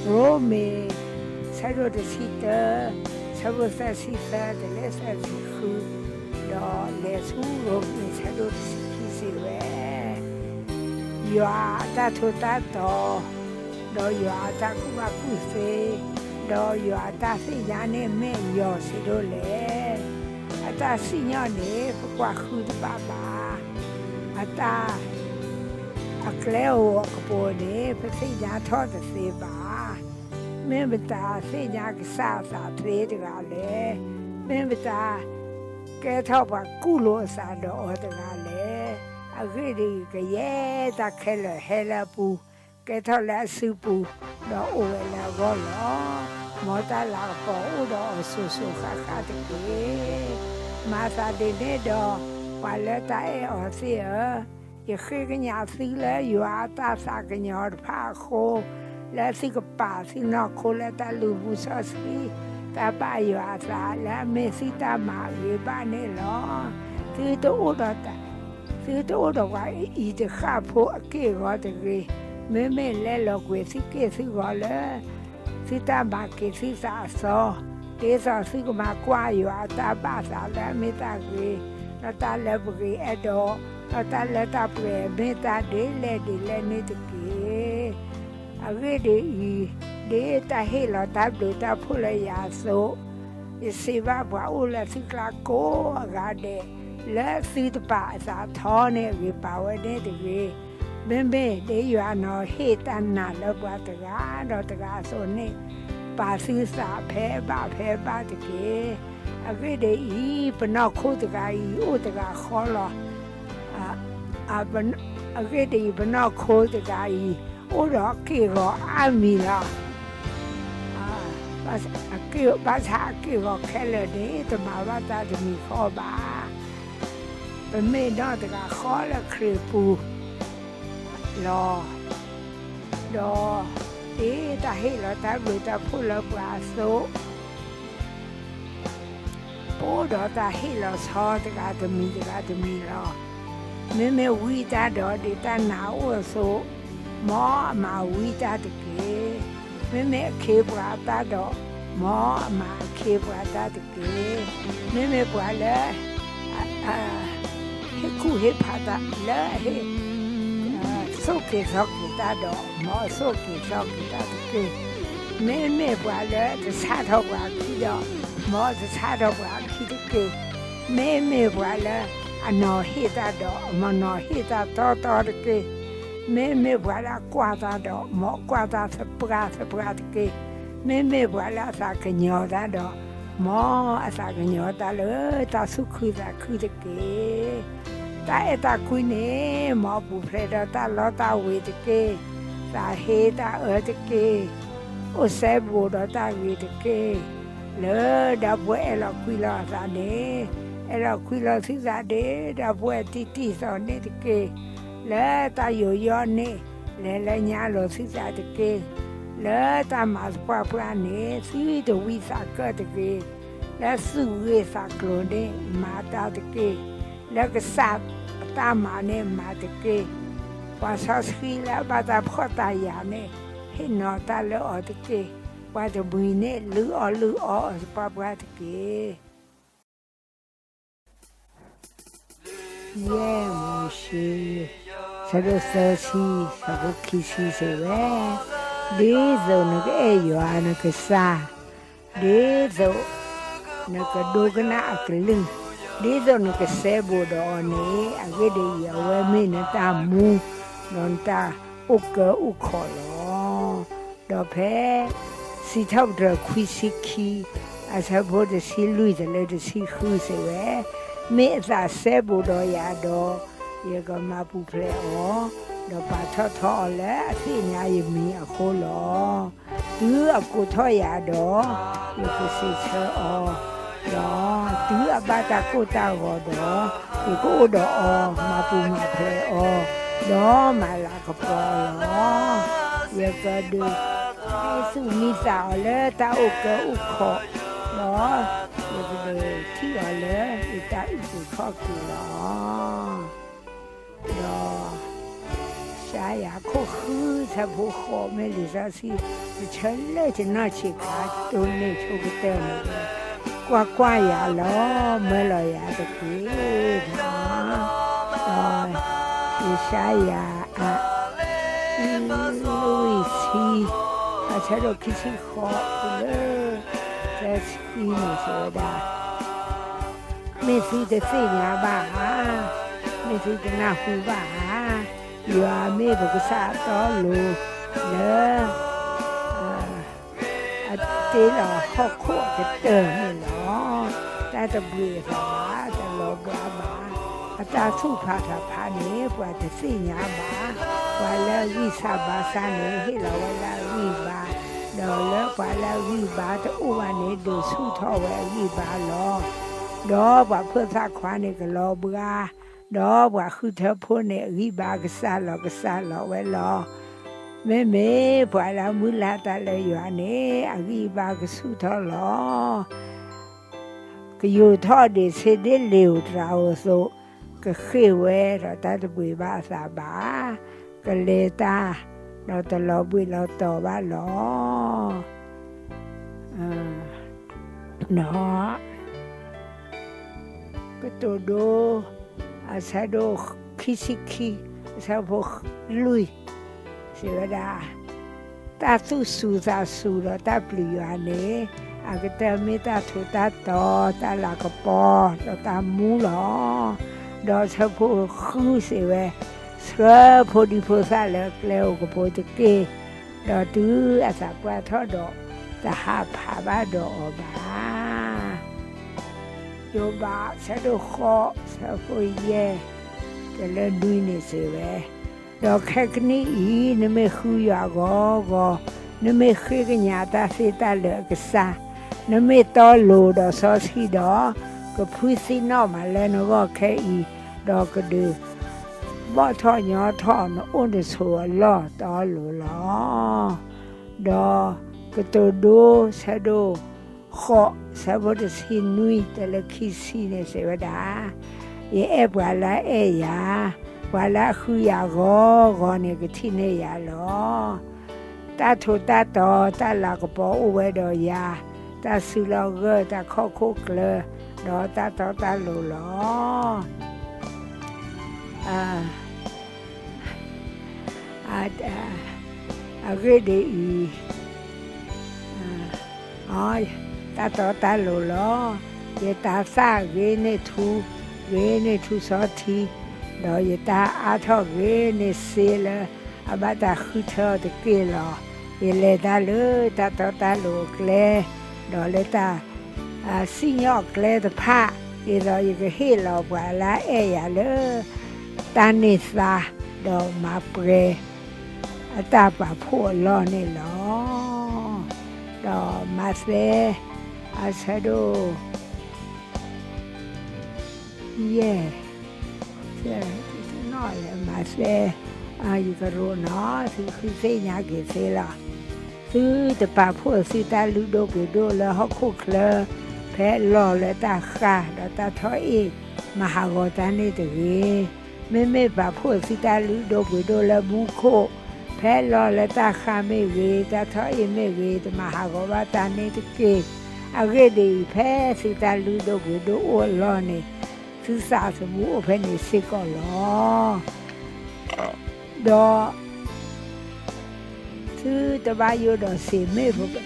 ရိမ့ၤ ဆၢဒိၣ်တဆံတၢ, ဆၢဖိသၢဆံသၢတုၤလၢသၢဆံဃု, ဒီးလဲၤဆူရိမ့ၤ ဆၢဒိၣ်တဆံခံစံးဝဲ, ယွၤအတၢ်ထူးတၢ်တီၤ, ဒီးယွၤအတၢ်ကူၣ်ဘၣ်ကူၣ်သ့, ဒီးယွၤအတၢ်သ့ၣ်ညါန့ၣ်မ့ၢ်ယီၤစံးဒိၣ်လဲၣ်. အတၢ်စံၣ်ညီၣ်န့ၣ် ပကွၢ်ဃုတဘၣ်ဘၣ်. အတၢ် အကျဲဧိၤအကပူၤန့ၣ် ပသ့ၣ်ညါထီၣ်တသ့ဘၣ်. မ့ၢ်မတၤသ့ၣ်ညါကစၢ်အသးသ့တဂၤလဲၣ်. မ့ၢ်မတၤကဲထီၣ်ပှၤကူၣ်လိာ်အသးဒီးအီၤတဂၤလဲၣ်. အဂ့ၢ်ဒ်အံၤ, ကယဲၢ်တၢ်ခဲလၢာ်ဟဲလၢအပူၤ, ကဲထီၣ်လၢအစုပူၤ, ဒီးအိၣ်ဝဲလၢအဂီၢ်လီၤ. မ်တၢ်လၤကပီၤအိၣ်ဒီးအီၤစိၤစိၤဃၣ်ဃၣ်တက့ၢ်. မၤသးဒ်န့ၣ်ဒီး, ပှၤလၢတၢ်အဲၣ်အီၤသ့ၣ်ဧၢ, ယဃ့ကညးသုလၢယွၤအတၢ်သးကညီၤတဖၣ်အဃိ, လၢသုကပာ်သုနီၢ်ခိလၢတၢ်လူၤဘူၣ်စီဆှံ, တၢ်ဘၣ်ယွၤအသးလၢအမ့ၢ်သုတၢ်မၤအဂ့ၤဘၣ်န့ၣ်လီၤ. သုတအိၣ်ဒီးတၢ် သုတအိၣ်ဒီးပှၤအအံၤတဃၣ်ဖိအက့ၢ်အဂီၤတဂ့ၤ. မ့မ့ၢ်လဲၤလီၤကွံာ်သုက့ၢ်သုဂီၤလၢ သုတၢ်မၤက့ၤသုသးအသီ, ဒ်သိးသုကမၤကွၢ်ယွၤအတၢ်ဘၣ်သးလၢအမ့ၢ်တၢ်ဂ့ၤ, ဒီးတၢ်လၢပဂ့ၤအဲၣ်ဒိး, ဒီးတၢ်လၢတၢ်ပှဲၤမ့ၢ်တၢ်ဒ်လဲၣ်ဒ်လဲၣ်န့ၣ်တက့ၢ်. အဂ့ၢ်ဒ်အံၤ, ဒ်တၢ်ဟ့ၣ်လီၤတၢ်ဘျုးတၢ်ဖှိၣ်လၢယၤအသိး, ယစံးဘၣ်ပှၤအိၣ်လၢသုကျါကိးအဂၤဒဲး, လၢသုတပာ်အသးထီန့ၢ်အဂ့ၤ ပာ်ဝဲန့ၣ်တဂ့ၤ. မ့မ့ၢ်ဒ်ယွၤနီၤဟ့ၣ်တၢ်နာ်လၢပှၤတဂၤဒီးတဂၤအသိးန့ၣ်, ပာ်သုသးဖဲအဘၣ်ဖဲအဘၣ်တက့ၢ်. အဂ့ၢ်ဒ်အံၤ, ပနီၢ်ခိတဂၤအံၤအိၣ်တဂၤဃီလီၤ. အဂ့ၢ်ဒ်အံၤ, ပနီၢ်ခိတဂၤအံၤ အိၣ်ဒီးအက့ၢ်အဂီၤအါမံၤလီၤ. ဘၣ်ဆၣ်အက့ၢ်အဂီၤခဲလၢာ်န့ၣ် တမၤဘၣ်တၢ်တမံၤဃီဘၣ်. ပမ့ၢ်နီၢ်တဂၤဃီလၢခရံာ်ပူၤလီၤ. ဒီးဒ်တၢ်ဟ့ၣ်လီၤတၢ်ဘျုးတၢ်ဖှိၣ်လၢပှၤအသိး, ပအိၣ်ဒီးတၢ်ဟ့ၣ်လီၤဆီတဂၤတမံၤတဂၤတမံၤလီၤ. မ့မ့ၢ်ဝံတၢ်ဒီးဒ်တၢ်နာ်အိၣ်အသိး, မ်အမၤဝံတၢ်တက့ၢ်. မ့မ့ၢ်အခ့ပှၤအတၢ်ဒီး, မ်အမၤအခ့ပှၤတၢ်တက့ၢ်. မ့မ့ၢ်ပှၤလၢ ဟ့ၣ်ကူၣ်ဟ့ၣ်ဖးတၢ်လၢအဟ့ၣ် သိၣ်က့ၤသီက့ၤတၢ်ဒီး, မ်အသိၣ်က့ၤသီက့ၤတၢ်တက့ၢ်. မ့မ့ၢ်ပှၤလၢတဆါထီၣ်ပှၤအခံဒီး, မ်အတဆါထီၣ်ပှၤအခံတက့ၢ်. မ့မ့ၢ်ပှၤလၢအနီၤဟ့ၣ်တၢ်ဒီး, မ်အနီၤဟ့ၣ်တၢ်တီတီတက့ၢ်. မ့မ့ၢ်ပှၤလၢအကွၢ်တၢ်ဒီး, မ်အကွၢ်တၢ်သပှၢ်သပှၢ်တက့ၢ်. မ့မ့ၢ်ပှၤလၢအသးကညီၤတၢ်ဒီး, မ်အသးကညီၤတၢ်လၢတၢ်သူၣ်ခုသးခုတက့ၢ်. တၢ်အဲၣ်တၢ်ကွံန့ၣ်, မ်အပူၤဖျဲးဒီးတၢ်လီတၢ်ဝ့ၤတက့ၢ်. သးဟ့တၢ်အၢတက့ၢ်. အိၣ်စဲဘူးဒီးတၢ်ဂ့ၤတက့ၢ်. လၢဒီပုၢ်ဝဲၢ်အဲၣ်လီၤကွံလီၤအသးန့ၣ်, အဲၣ်လီၤကွံလီၤသုသးဒ်ဒီပုၢ်ဝဲၢ်တံၢ်တံၢ်သီန့ၣ်တက့ၢ်. လၢတၢ်ယူးယီၣ်န့ၣ်, လဲၤလၢညါလိာ်သုသးတက့ၢ်. လၢတၢ်မၤသပှၢ်ပှၢ်န့ၣ်, သုတဝံသးကၢၣ်တဂ့ၤ. လၢသူၣ်ဂ့ၢ်သးကျိၤန့ၣ်, မၤတၢ်တက့ၢ်. လၢကစၢ်အတၢ်မၤန့ၣ်မၤတက့ၢ်. ပှၤစီဆှံလၢအဘၣ်တၢ်ဖှီၣ်တၢ်ယာ်န့ၣ်, ဟ့ၣ်နီၤတၢ်လၢအီၤတက့ၢ်. ပှၤတမှံၤန့ၣ်, လုၢ်အီၣ်လုၢ်အီအီၤသပှၢ်ပှၢ်တက့ၢ်. ယဲၢ်မိၤၡ့ ဆၢဒိၣ်သၢဆံ ဆၢဖိခံဆံစံးဝဲ, ဒ်သိးနကအဲၣ်ယွၤနကစၢ်, ဒ်သိးနကဒိကနၣ်အကလုၢ်, ဒ်သိးနကစဲဘူးဒီးအီၤန့ၣ်, အဂ့ၢ်ဒ်အံၤ, အဝဲမ့ၢ်နတၢ်မူ, ဒီးနတၢ်အိၣ်ကၢအိၣ်ခီၣ်လီၤ. ဒီးဖဲ စံးထီၣ်ပတြၢၤခွံဆံခံ, အဆၢဖိတဆံလွံၢ်တုၤလၢတဆံဃုစံးဝဲ, မ့ၢ်အသးစဲဘူးဒီးယၤဒီး, ယကမၤပူၤဖျဲးအီၤ, ဒီးပာ်ထီၣ်ထီအီၤလၢအသ့ၣ်ညါယမံၤအဃိလီၤ. တုၤအကိးထီၣ်ယၤဒီး, ယကစံးဆၢအီၤ, ဒီးတုၤအဘၣ်တၢ်ကိၢ်တၢ်ဂီၤဒီး, ယကအိၣ်ဒီးအီၤ, မၤပူၤမၤဖျဲးအီၤ, ဒီးမၤလၤကပီၤအီၤလီၤ. ယကဒုး ဟဲသူၣ်မံသးအီၤလၢတၢ်အိၣ်ကၢအိၣ်ခီ, ဒီးယကဒုးထံၣ်အီၤလၢယတၢ်အုၣ်က့ၤခီၣ်က့ၤလီၤ. ဒီး ယၡါယၤခိၣ်ဃုဆၢဖိဃိး မ့ၢ်လံာ်စီဆှံ ပဆၢလၢတနီၢ်ဆံးခါ တိၢ်နီၣ်ဆိကတၢၢ်န့ၣ်, ကွၢ်ကွၢ်, ယၤလီၤ, မၢလီၤယၤတက့ၢ်. ဒီး ယၡါယၤ အ လွံၢ်ဆံ, အဆၢဒိၣ်ခံဆံဃိး တုၤလၢ သၢဆံန့ၣ်စံးဝဲဒၣ်, မ့ၢ်သုတသ့ၣ်ညါဘၣ်ဧါ, မ့ၢ်သုတနၢ်ဟူဘၣ်ဧါ, ယွၤမ့ၢ်ပကစၢ်အတီအလိၤလၢ အတ့လီၤဟီၣ်ခိၣ်အကတၢၢ်န့ၣ်လီၤ. တၢ်တဘှံးအသးဘၣ်, တလီၤဘှါဘၣ်, အတၢ်သူၣ်ဖးထီဖးန့ၣ် ပှၤတသ့ၣ်ညါဘၣ်. ပှၤလၢအဂံၢ်စၢ်ဘါစၢ်န့ၣ် ဟ့ၣ်လီၤဝဲဒၣ်အဂံၢ်ဘါ, ဒီးလၢပှၤလၢအဂံၢ်ဘါတအိၣ်ဘၣ်န့ၣ် ဒုးဆူၣ်ထီၣ်ဝဲအဂံၢ်ဘါလီၤ. ဒီးပှၤဖၢၣ်သးခွါန့ၣ်ကလီၤဘှါ, ဒီးပှၤဃုထၢဖိန့ၣ် အဂံၢ်ဘါကစၢ်လီၤကစၢ်လီၤဝဲလီၤ. မ့မ့ၢ်ပှၤလၢအမုၢ်လၢ်တၢ်လၢယွၤန့ၣ် အဂံၢ်ဘါကဆူၣ်ထီၣ်လီၤ. ကယိာ်ထီၣ်ဒံးဆ့ဒ့လ့ာ်ဧိၤတြၤဧိၤအသိး, ကဃ့ၢ်ဝဲဒီးတၢ်တဘှံးဘၣ်အသးဘၣ်, ကလဲၤတၢ်, ဒီးတလီၤဘှံးလီၤတီၤဘၣ်လီၤ. ဒီး ကတိၤဒိ အဆၢဒိၣ်ခံဆံခံ အဆၢဖိလွံၢ် စံးဝဲဒၣ်, တၢ်သူၣ်စူၤသးစူၤဒီးတၢ်ပျံၤယွၤန့ၣ် အကတၢၢ်မ့ၢ်တၢ်ထူးတၢ်တီၤ, တၢ်လၤကပီၤ, ဒီးတၢ်မူလီၤ. ဒီးဆၢဖိဃုစံးဝဲ, ဆှၢဖိဒံဖိသၣ်လၢအကျဲအိၣ်ကပိာ်တက့ၢ်, ဒီးတုၤအသးပှၢ်ထီၣ်ဒီး, တဟးဖးဘၣ်ဒီးအီၤဘၣ်. ယိၤဘး ဆၢဒိၣ်ဃိး ဆၢဖိယဲၢ် တုၤလၢနွံန့ၣ်စံးဝဲ, ဒီးခဲကနံၣ်အံၤ နမ့ၢ်ဃုယွၤဂီၤဂီၤ, နမ့ၢ်ဃ့ကညးတၢ်သ့တၢ်လၢာ်အကစၢ်, နမ့ၢ်တီလိၤဒီးစီဆှံဒီး, ကဖှံသံနီၣ်မးလၢနဂီၢ်ခဲအံၤ, ဒီးကဒုး ဘီၣ်ထီၣ်ညီထီၣ်နအိၣ်နဆိးအလီၢ်တီလိၤလီၤ. ဒီးကတိၤဒိ ဆၢဒိၣ်ဃိး ဆၢဖိတဆံနွံ တုၤလၢခံဆံန့ၣ်စံးဝဲဒၣ်, ယအဲၣ်ပှၤလၢအအဲၣ်ယၤ, ပှၤလၢအဃုယၤဂီၤဂီၤန့ၣ် ကထံၣ်န့ၢ်ယၤလီၤ. တၢ်ထူးတၢ်တီၤ တၢ်လၤကပီၤအိၣ်ဝဲဒီးယၤ, တၢ်စုလီၢ်ဂၢၢ် တၢ်ခိၣ်ခိၣ်ကျၢၤ, ဒီးတၢ်တီတၢ်လိၤလီၤ. အဂ့ၢ်ဒ်အံၤ, တၢ်တီတၢ်လိၤလီၤ. ယတၤသၣ်ဂ့ၤန့ၢ်ထူ, ဂ့ၤန့ၢ်ထူစီထံ, ဒီးယတၢ်အါထီၣ်ဂ့ၤန့ၢ်စ့လၢအဘၣ်တၢ်ဃုထၢအီၤတက့ၢ်လီၤ. ယလဲၤတၢ်လၢတၢ်တီတၢ်လိၤအကျဲ, ဒီးလၢတၢ် စံၣ်ညီၣ်အကျဲတဖၣ်, ဒ်သိးယကဟ့ၣ်လီၤပှၤလၢအအဲၣ်ယၤလၢ တၢ်န့ၢ်သါ, ဒီးမၤပှဲၤအတၢ်ပာ်ဖှိၣ်အလီၢ်န့ၣ်လီၤ. ဒီးမးသဲ အဆၢဒိၣ် ယဲၢ်, နီၣ်လၢမးသဲ, ယကရိးနီၤ သုဃုသ့ၣ်ညါက့ၤသ့လီၤ. သုတပာ်ဖှိၣ်သုတၢ်လုၢ်ဒိၣ်ပှ့ၤဒိၣ်လၢဟီၣ်ခိၣ်ချၢ, ဖဲလီၢ်လၢတၢ်ဃၢ် ဒီးတၢ်ထီၣ်အ့ၣ် မၤဟးဂီၤတၢ်န့ၣ်တဂ့ၤ. မ့မ့ၢ်ပာ်ဖှိၣ်သုတၢ်လုၢ်ဒိၣ်ပှ့ၤဒိၣ်လၢမူခိၣ်, ဖဲလီၢ်လၢတၢ်ဃၢ်မ့ၢ်ဂ့ၤ, တၢ်ထီၣ်အ့ၣ်မ့ၢ်ဂ့ၤ, တမၤဟးဂီၤဘၣ်တၢ်န့ၣ်တက့ၢ်. အဂ့ၢ်ဒ်အံၤ, ဖဲသုတၢ်လုၢ်ဒိၣ်ပှ့ၤဒိၣ်အိၣ်အလီၢ်န့ၣ်, သုသးသမူအိၣ်ဖဲန့ၣ်စ့ၢ်ကီးလီၤ. ဒီး သုတဘၣ်ယိၣ်ဒီးစ့ၢ်, မ့ၢ်သုက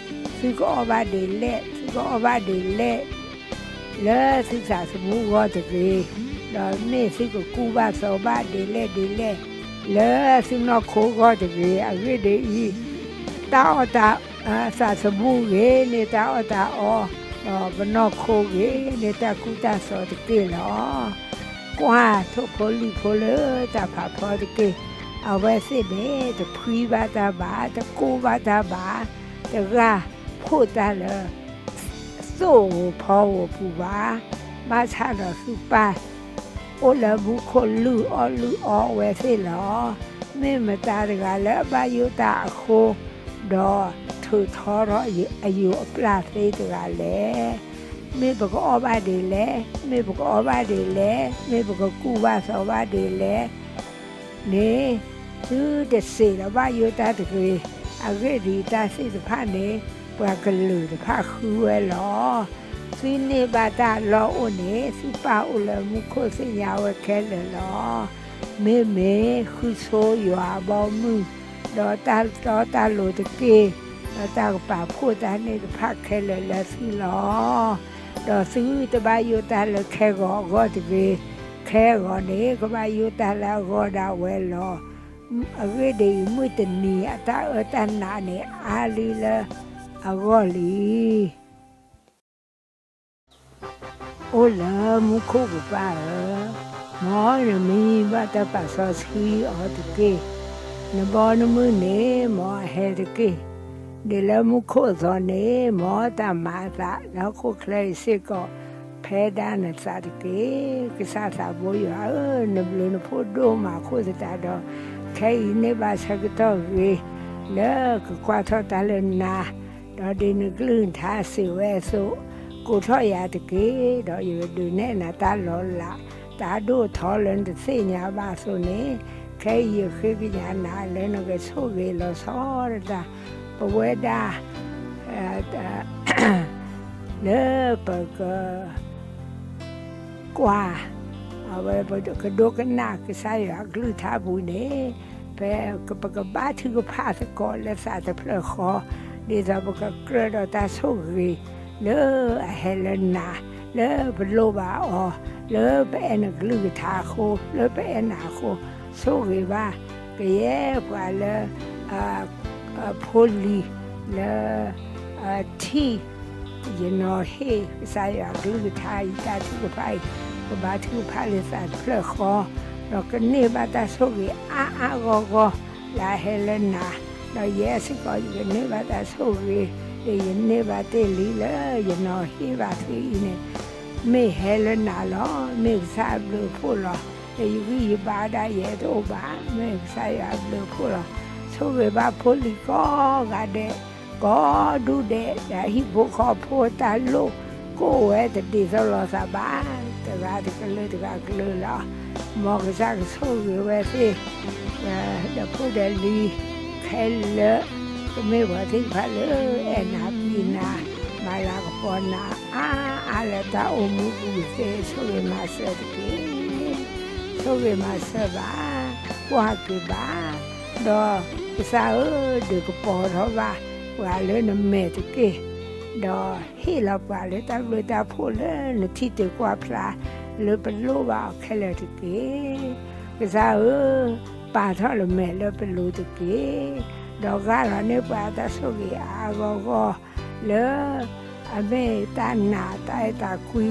အီၣ်ဘၣ်ဒ်လဲၣ်, သုကအီၣ်ဘၣ်ဒ်လဲၣ် လၢသုသးသမူအဂီၢ်တဂ့ၤ, ဒီးမ့ၢ်သုကကူဘၣ်သိးဘၣ်ဒ်လဲၣ်ဒ်လဲၣ် လၢသုနီၢ်ခိအဂီၢ်တဂ့ၤ. အဂ့ၢ်ဒ်အံၤ, တၢ်အီၣ်တၢ် သးသမူဂ့ၤန့ၢ်တၢ်အီၣ်တၢ်အီ, ဒီးပနီၢ်ခိဂ့ၤန့ၢ်တၢ်ကူၣ်တၢ်သိးတက့ၢ်လီၤ. ကွၢ်ထိၣ်ဖိလံၣ်ဖိလၢတၢ်ဖးဖီတက့ၢ်. အဝဲသ့ၣ်န့ၣ် တဖှံဘၣ်တၢ်ဘၣ်, တကိၢ်ဘၣ်တၢ်ဘၣ်, တဂၢ်ဖှိၣ်တၢ်လၢ သိၣ်ဧိၤဖီဧိၤပူၤဘၣ်. ဘၣ်ဆၣ်ဒီးသုပၢ် အိၣ်လၢမူခိၣ်လုၢ်အီၣ်လုၢ်အီအဝဲသ့ၣ်လီၤ. မ့ၢ်မတၤတဂၤလၢအဘၣ်ယိၣ်တၢ်အဃိ, ဒီးထုးထီထီၣ်အယိာ်အပျၢ်သ့တဂၤလဲၣ်. မ့ၢ်ပကအီၣ်ဘၣ်ဒ်လဲၣ်, မ့ၢ်ပကအီဘၣ်ဒ်လဲၣ်, မ့ၢ်ပကကူၣ်ဘၣ်သိးဘၣ်ဒ်လဲၣ် န့ၣ်, သုတစံးလီၤဘၣ်ယိၣ်တၢ်တဂ့ၤ. အဂ့ၢ်ဒ်အံၤ, တၢ်သ့ၣ်တဖၣ်န့ၣ် ပှၤကလုာ်တဖၣ်ဃုဝဲလီၤ. သုန့ၢ်ဘၣ်တၢ်လီၢ်အိၣ်န့ၣ် သုပၢ်အိၣ်လၢမူခိၣ်သ့ၣ်ညါဝဲခဲလၢာ်လီၤ. မ့မ့ၢ်ဃုဆိယွၤအဘီအမုၢ်, ဒီးတၢ်တီတၢ်လိၤတက့ၢ်, ဒီးတၢ်ကပာ်ဖှိၣ်တၢ်န့ၣ်တဖၣ်ခဲလၢာ်လၢသုလီၤ. ဒီးသုတဘၣ်ယိၣ်တၢ်လၢခဲဂီၤအဂီၢ်တဂ့ၤ. ခဲဂီၤန့ၣ် ကဘၣ်ယိၣ်တၢ်လၢအဂီၢ်ဒၣ်ဝဲလီၤ. အဂ့ၢ်ဒ်အံၤ, မုၢ်တနံၤအတၢ်အၢတၢ်နးန့ၣ် အါလံလၢအဂီၢ်လံ. အိၣ်လၢမူခိၣ်ကပၢ်ဧၢ, မ်နမံဘၣ်တၢ်ပာ်စီဆှံအီၤတက့ၢ်. နဘီနမုၢ်န့ၣ် မ်အဟဲတက့ၢ်. ဒ်လၢမူခိၣ်အသိးန့ၣ် မ်တၢ်မၤအသးလၢဟီၣ်ခိၣ်ချၢအံၤစ့ၢ်ကီး ဖဲဒၣ်နသးတက့ၢ်. ကစၢ်သးဘိယွၤဧၢ, နဘျုးနဖှိၣ်ဒိၣ်မးအဃိသတးဒီး, ခဲအံၤန့ၢ်ဘၣ်ဆၢကတီၢ်ဂ့ၤ လၢကကွၢ်ထီၣ်တၢ်လၢနၤ, ဒီးဒ်နကလုၢ်နကထါစံးဝဲအသိး, ကိးထီၣ်ယၤတက့ၢ်. ဒီးယကဒုးနဲၣ်နၤတၢ်လီၤလး, တၢ်ဒိၣ်ထီလၢနတသ့ၣ်ညါဘၣ်အသိးန့ၣ်, ခဲအံၤယဃ့ကညးနၤလၢနကဆိၣ်ဂ့ၤလီၤဆီတၢ် ပဝဲဒၣ် လၢပက ကွၢ်, အဝဲပကဒိကနၣ်ကစၢ်ယွၤအကလုၢ်ကထါပူၤန့ၣ်, ဖဲပကဘါထုကဖၣ်သကိးလၢသးတဖျၢၣ်ဃီ, ဒ်သိးပကကြၢးဒီးတၢ်ဆိၣ်ဂ့ၤ လၢအဟဲလၢနၤ, လၢပလိၣ်ဘၣ်အီၤ, လၢပအဲၣ်နကလုၢ်ကထါအဃိ, လၢပအဲၣ်နၤအဃိ, ဆိၣ်ဂ့ၤဘၣ် ကယဲၢ်ပှၤလၢ ဖိလံၤလၢ ထံၣ် ယနီၤဟ့ၣ်ကစၢ်ယွၤကလုၢ်ကထါအံၤ တၢ်ထုကဖၣ်အံၤ, ကဘါထုကဖၣ်လၢသးတဖျၢၣ်ဃီ, ဒီးကန့ၢ်ဘၣ်တၢ်ဆိၣ်ဂ့ၤအါအါဂီၢ်ဂီၢ် လၢအဟဲလၢနၤ, ဒီးယဲစ့ၢ်ကီးယကန့ၢ်ဘၣ်တၢ်ဆိၣ်ဂ့ၤ လၢယန့ၢ်ဘၣ်တ့ၢ်လံလၢယနီၤဟ့ၣ်ဘၣ်သုအံၤန့ၣ်, မ့ၢ်ဟဲလၢနၤလီၤ. မ့ၢ်ကစၢ်အဘျုးအဖှိၣ်လီၤ. လၢယဂံၢ်ယဘါဒၣ်ယဲတအိၣ်ဘၣ်, မ့ၢ်ကစၢ်ယွၤအဘျုးအဖှိၣ်လီၤ. ဆိၣ်ဂ့ၤဘၣ်ဖိလံၤကိးဂၤဒဲး, ကိးဒူၣ်ဒဲး, ဒီးဟံၣ်ဖိဃီဖိတၢ်လိၣ် ကိးဝဲတဒ်သိးလိာ်သးဘၣ်, တဂၤတကလုာ်တဂၤကလုာ်လီၤ. မ်ကစၢ်ကဆိၣ်ဂ့ၤဝဲသ့ၣ် ဒီးဖိဒီးလံၤခဲလၢာ်, ကမ့ၢ်ပှၤသ့ၣ်တဖၣ်လၢအဲၣ်နၤပျံၤနၤ, မၤလၤကပီၤနၤ အါအါလၢတၢ်အိၣ်မူပူၤသ့ၣ်, ဆိၣ်ဂ့ၤမၤစၢၤတက့ၢ်. ဆိၣ်ဂ့ၤမၤစၢၤဘၣ်, ကွၢ်က့ၤဘၣ်, ဒီးကစၢ်ဧၢ, ဒုးကပီၤထီၣ်ဘၣ် ပှၤလၢနမဲာ်တက့ၢ်. ဒီးဟ့ၣ်လီၤပှၤလၢတၢ်ဘျုးတၢ်ဖှိၣ်လၢနထံၣ်တ့ၢ်ကွၢ်ဖျါ လၢပလိၣ်ဘၣ်အီၤခဲလၢာ်တက့ၢ်. ကစၢ်ဧၢ, ပာ်ထီၣ်လၢမဲာ်လၢပလိၤတက့ၢ်. ဒီးဂၢ်လီၤန့ၢ်ပှၤတၢ်ဆိၣ်ဂ့ၤအါအါဂီၢ်ဂီၢ် လၢ အမ့ၢ်တၢ်နာ်တၢ်အဲၣ်တၢ်ကွံ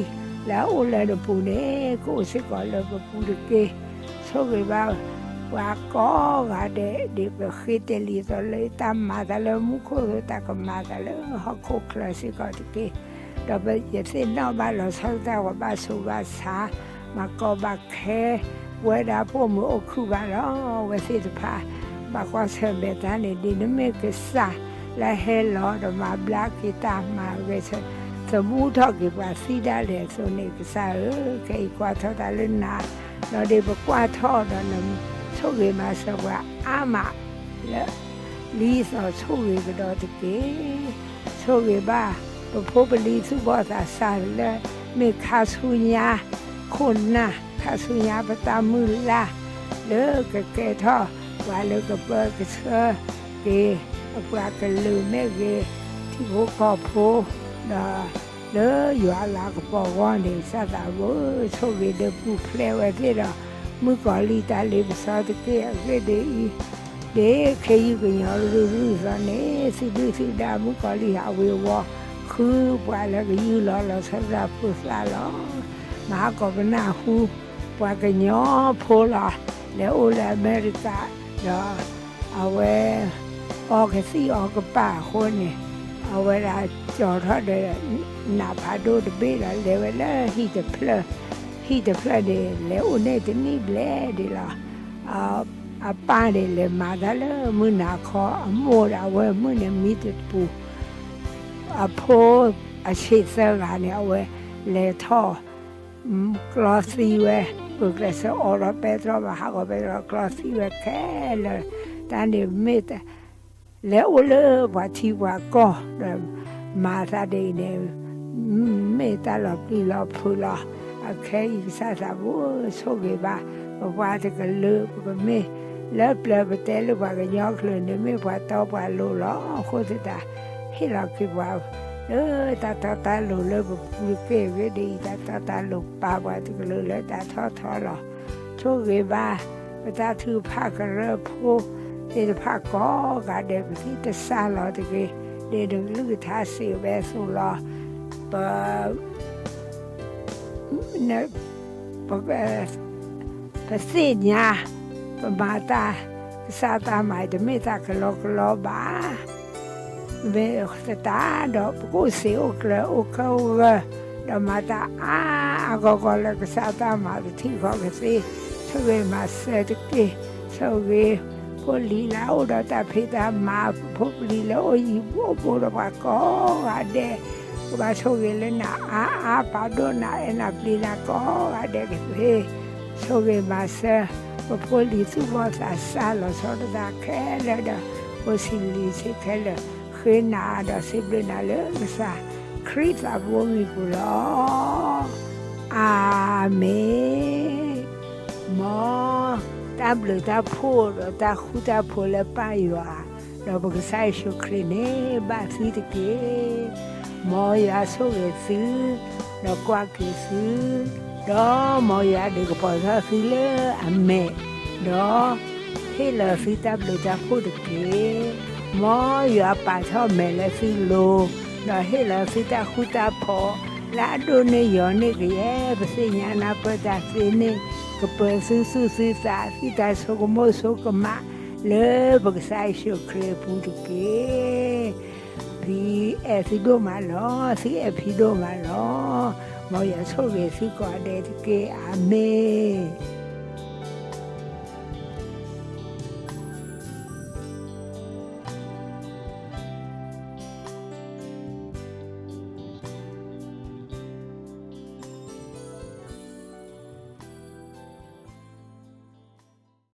လၢအအိၣ်လၢနပူၤန့ၣ် ကအိၣ်စ့ၢ်ကီးလၢပပူၤတက့ၢ်. ဆိၣ်ဂ့ၤဘၣ်ပှၤကိးဂၤဒဲး ဒ်ပဃ့တ့ၢ်လံအသိးလၢတၢ်မၤတၢ်လၢမူခိၣ်အသိး တၢ်ကမၤတၢ်လၢဟီၣ်ခိၣ်ချၢစ့ၢ်ကီးတက့ၢ်. ဒီးယသ့ၣ်နီၣ်ဘၣ်လီၤဆီဒၣ်တၢ် ပှၤဘၣ်ဆူးဘၣ်ဆါ ဘၣ်ကီဘၣ်ခဲ ပဝဲဒၣ်ပိာ်မုၣ်အိၣ်ခုၣ်ဘၣ်ဒီး အဝဲသ့ၣ်တဖၣ် ဘၣ်ကွၢ်ဆၢၣ်မဲာ်တၢ်န့ၣ် ဒ်နမ့ၢ်ကစၢ်လၢဟဲလီၤဒီးမၤဘျါက့ၤတၢ်မၤဂဲၤဆၢ သမူထီၣ်က့ၤပှၤသံဒၣ်လဲာ်အသိးန့ၣ် ကစၢ်ဧၢ, ခဲအံၤကွၢ်ထီၣ်တၢ်လၢနၤ ဒီးဒ်ပကွၢ်ထီၣ်ဒီးနဆိၣ်ဂ့ၤမၤစၢၤပှၤအါမးလၢ လံအသိးဆိၣ်ဂ့ၤကဒီးတက့ၢ်. ဆိၣ်ဂ့ၤဘၣ် ပဖိပလံၤသူၣ်ဘီၣ်သးစၢ်လၢ မ့ၢ်ခါဆူညါ ခိၣ်နၢ် ခါဆူညါပတၢ်မုၢ်လၢ် လၢကကဲထီၣ်ပှၤလၢကပၢကဆှၢက့ၤ အပှၤကလုာ်မ့ၢ်ဂ့ၤ ထံဖိကီၢ်ဖိ ဒီးလၢယွၤအလၤကပီၤအဂီၢ်န့ၣ် ကစၢ်သးဘိ ဆိၣ်ဂ့ၤဒီးပူၤဖျဲးဝဲသ့ၣ်ဒီး မုၣ်ကီၤလံၢ်တၢ်လ့ပစီတက့ၢ်. အဂ့ၢ်ဒ်အံၤ, ဒ်ခဲယုၢ်ကညီရုၢ်ရုၢ်သီန့ၣ် သုဒုၣ်သုဒါမုၣ်ကီၤလံၢ်ဟးဝ့ၤဝီၤ ဃုပှၤလၢကယူၢ်လီၤလီၤဆီဒၣ်တၢ်ဖိသၣ်လီၤ. မၤဟးကီးပနၢ်ဟူ ပှၤကညီဖိလီၤ လဲၤအိၣ်လၢအမဲရကၤ ဒီး အဝဲ အီကသံၣ်အီကပၤအဃိန့ၣ် အဝဲဒၣ်ကၠီၤထီၣ်ဒီး နးဖးဒိၣ်တဘ့ၣ်ဒီး လဲၤဝဲလၢဟံၣ်တဖျၢၣ်, ဟံၣ်တဖျၢၣ်န့ၣ် လဲၤအိၣ်န့ၢ်တနံၣ်ဘျဲၣ်ဒံးလီၤ. အပၢ်န့ၣ် လဲၤမၤတၢ်လၢမုၢ်နၤခီ အမိၢ်ဒီးအဝဲမုၣ်န့ၣ် မံတပူၤ အဖိအဆံးသၢဂၤန့ၣ် အဝဲလဲၤထီၣ် ကျီသံဝဲ, ပကျဲးစၢးအိးထီၣ်ပဲတြီ မၤဟးဂီၤပဲတြီ ကျီသံဝဲခဲလၢာ်, တၢ်န့ၣ်မ့ၢ် လဲၤအိၣ်လၢပှၤထံပှၤကီၢ်ဒီး မၤသးဒ်အံၤန့ၣ် မ့ၢ်တၢ်လီၤပျံၤလီၤဖုးလီၤ. အခဲအံၤကစၢ်သးဘိ ဆိၣ်ဂ့ၤဘၣ် ပပှၤတကလုာ် ပကမ့ၢ်လၢပျၢၤပတဲလၢပှၤကညီကျိာ်န့ၣ် မ့ၢ်ပှၤတီပှၤလိၤလီၤ. အဃိသတး ဟ့ၣ်လီၤက့ၤပှၤ လၢတၢ်တီတၢ်လိၤလၢပပူၤတက့ၢ်. အဂ့ၢ်ဒ်အံၤ တၢ်တီတၢ်လိၤပာ်ပှၤတကလုာ်လၢတၢ်ထီၣ်ထီလီၤ. ဆိၣ်ဂ့ၤဘၣ် ပတၢ်ထုကဖၣ်ကရၢဖိသ့ၣ်တဖၣ်ကိးဂၤဒဲး ပသံတစၢ်လီၤတက့ၢ်. ဒ်နကလုၢ်ကထါစံးဝဲအသိးလီၤ. ပ ပ ပသ့ၣ်ညါ ပမၤတၢ် ကစၢ်တၢ်မၤ တမ့ၢ်တၢ်ကလီကလီဘၣ်. မ့ၢ်သတးဒီး ပကအိၣ်စ့အိၣ်ကျၢၤ အိၣ်ကၢအိၣ်ဂၢၢ် ဒီးမၤတၢ်အါအါဂီၢ်ဂီၢ်လၢကစၢ်တၢ်မၤ တထံၣ်ဃီကသ့. ဆိၣ်ဂ့ၤမၤစၢၤတက့ၢ်. ဆိၣ်ဂ့ၤ ဖိလံၤလၢအအိၣ်ဒီးတၢ်ဖံးတၢ်မၤ ဖိပလံၤလၢအိၣ်ယံၤအိၣ်ဘူးဒီးပှၤကိးဂၤဒဲး ကဘၣ်ဆိၣ်ဂ့ၤလၢနၤအါအါ ပာ်ဒိၣ်နၤ အဲၣ်နၤပျံၤနၤကိးဂၤဒဲးကသ့. ဆိၣ်ဂ့ၤမၤစၢၤ ပဖိလံၤသူၣ်ဘီၣ်သးစၢ် လီၤဆီဒၣ်တၢ်ခဲလၢာ်ဒီး ဖိဆံးလံၤဆံးခဲလၢာ် ဃ့နၤဒီးစံးဘျုးနၤလၢကစၢ်ခရံာ်သးဘိမံၤပူၤလီၤ. အၤမ့ၣ်. မ်တၢ်ဘျုးတၢ်ဖှိၣ်ဒီးတၢ်ဃူတၢ်ဖိးလၢပၢ်ယွၤ ဒီးပကစၢ်ယ့ၣ်ၡူးခရံာ်န့ၣ် ဘၣ်သုတက့ၢ်. မ်ယွၤဆိၣ်ဂ့ၤသု ဒီးကွၢ်က့ၤသု, ဒီးမ်ယွၤဒုးကပီၤထီၣ်သုလၢအမဲာ်, ဒီးဟ့ၣ်လီၤသုတၢ်ဘျုးတၢ်ဖှိၣ်တက့ၢ်. မ်ယွၤပာ်ထီၣ်မဲာ်လၢသုလိၤ, ဒီးဟ့ၣ်လီၤသုတၢ်ဃူတၢ်ဖိး လၢအဒိၣ်န့ၢ်ယိာ်န့ၢ်ကယဲၢ် ပသ့ၣ်ညါနၢ်ပၢၢ်တၢ်သ့န့ၣ် ကပၢၤသုသူၣ်သုသး သုတၢ်ဆိကမိၣ်ဆိကမး လၢပကစၢ်ယ့ၣ်ၡူးခရံာ်အပူၤတက့ၢ်. ဖံအဲၣ်သုဒိၣ်မးလီၤ. သုအဲၣ်ဖံဒိၣ်မးလီၤ. မ်ယွၤဆိၣ်ဂ့ၤသုကိးဂၤဒဲးတက့ၢ်. အၤမ့ၣ်.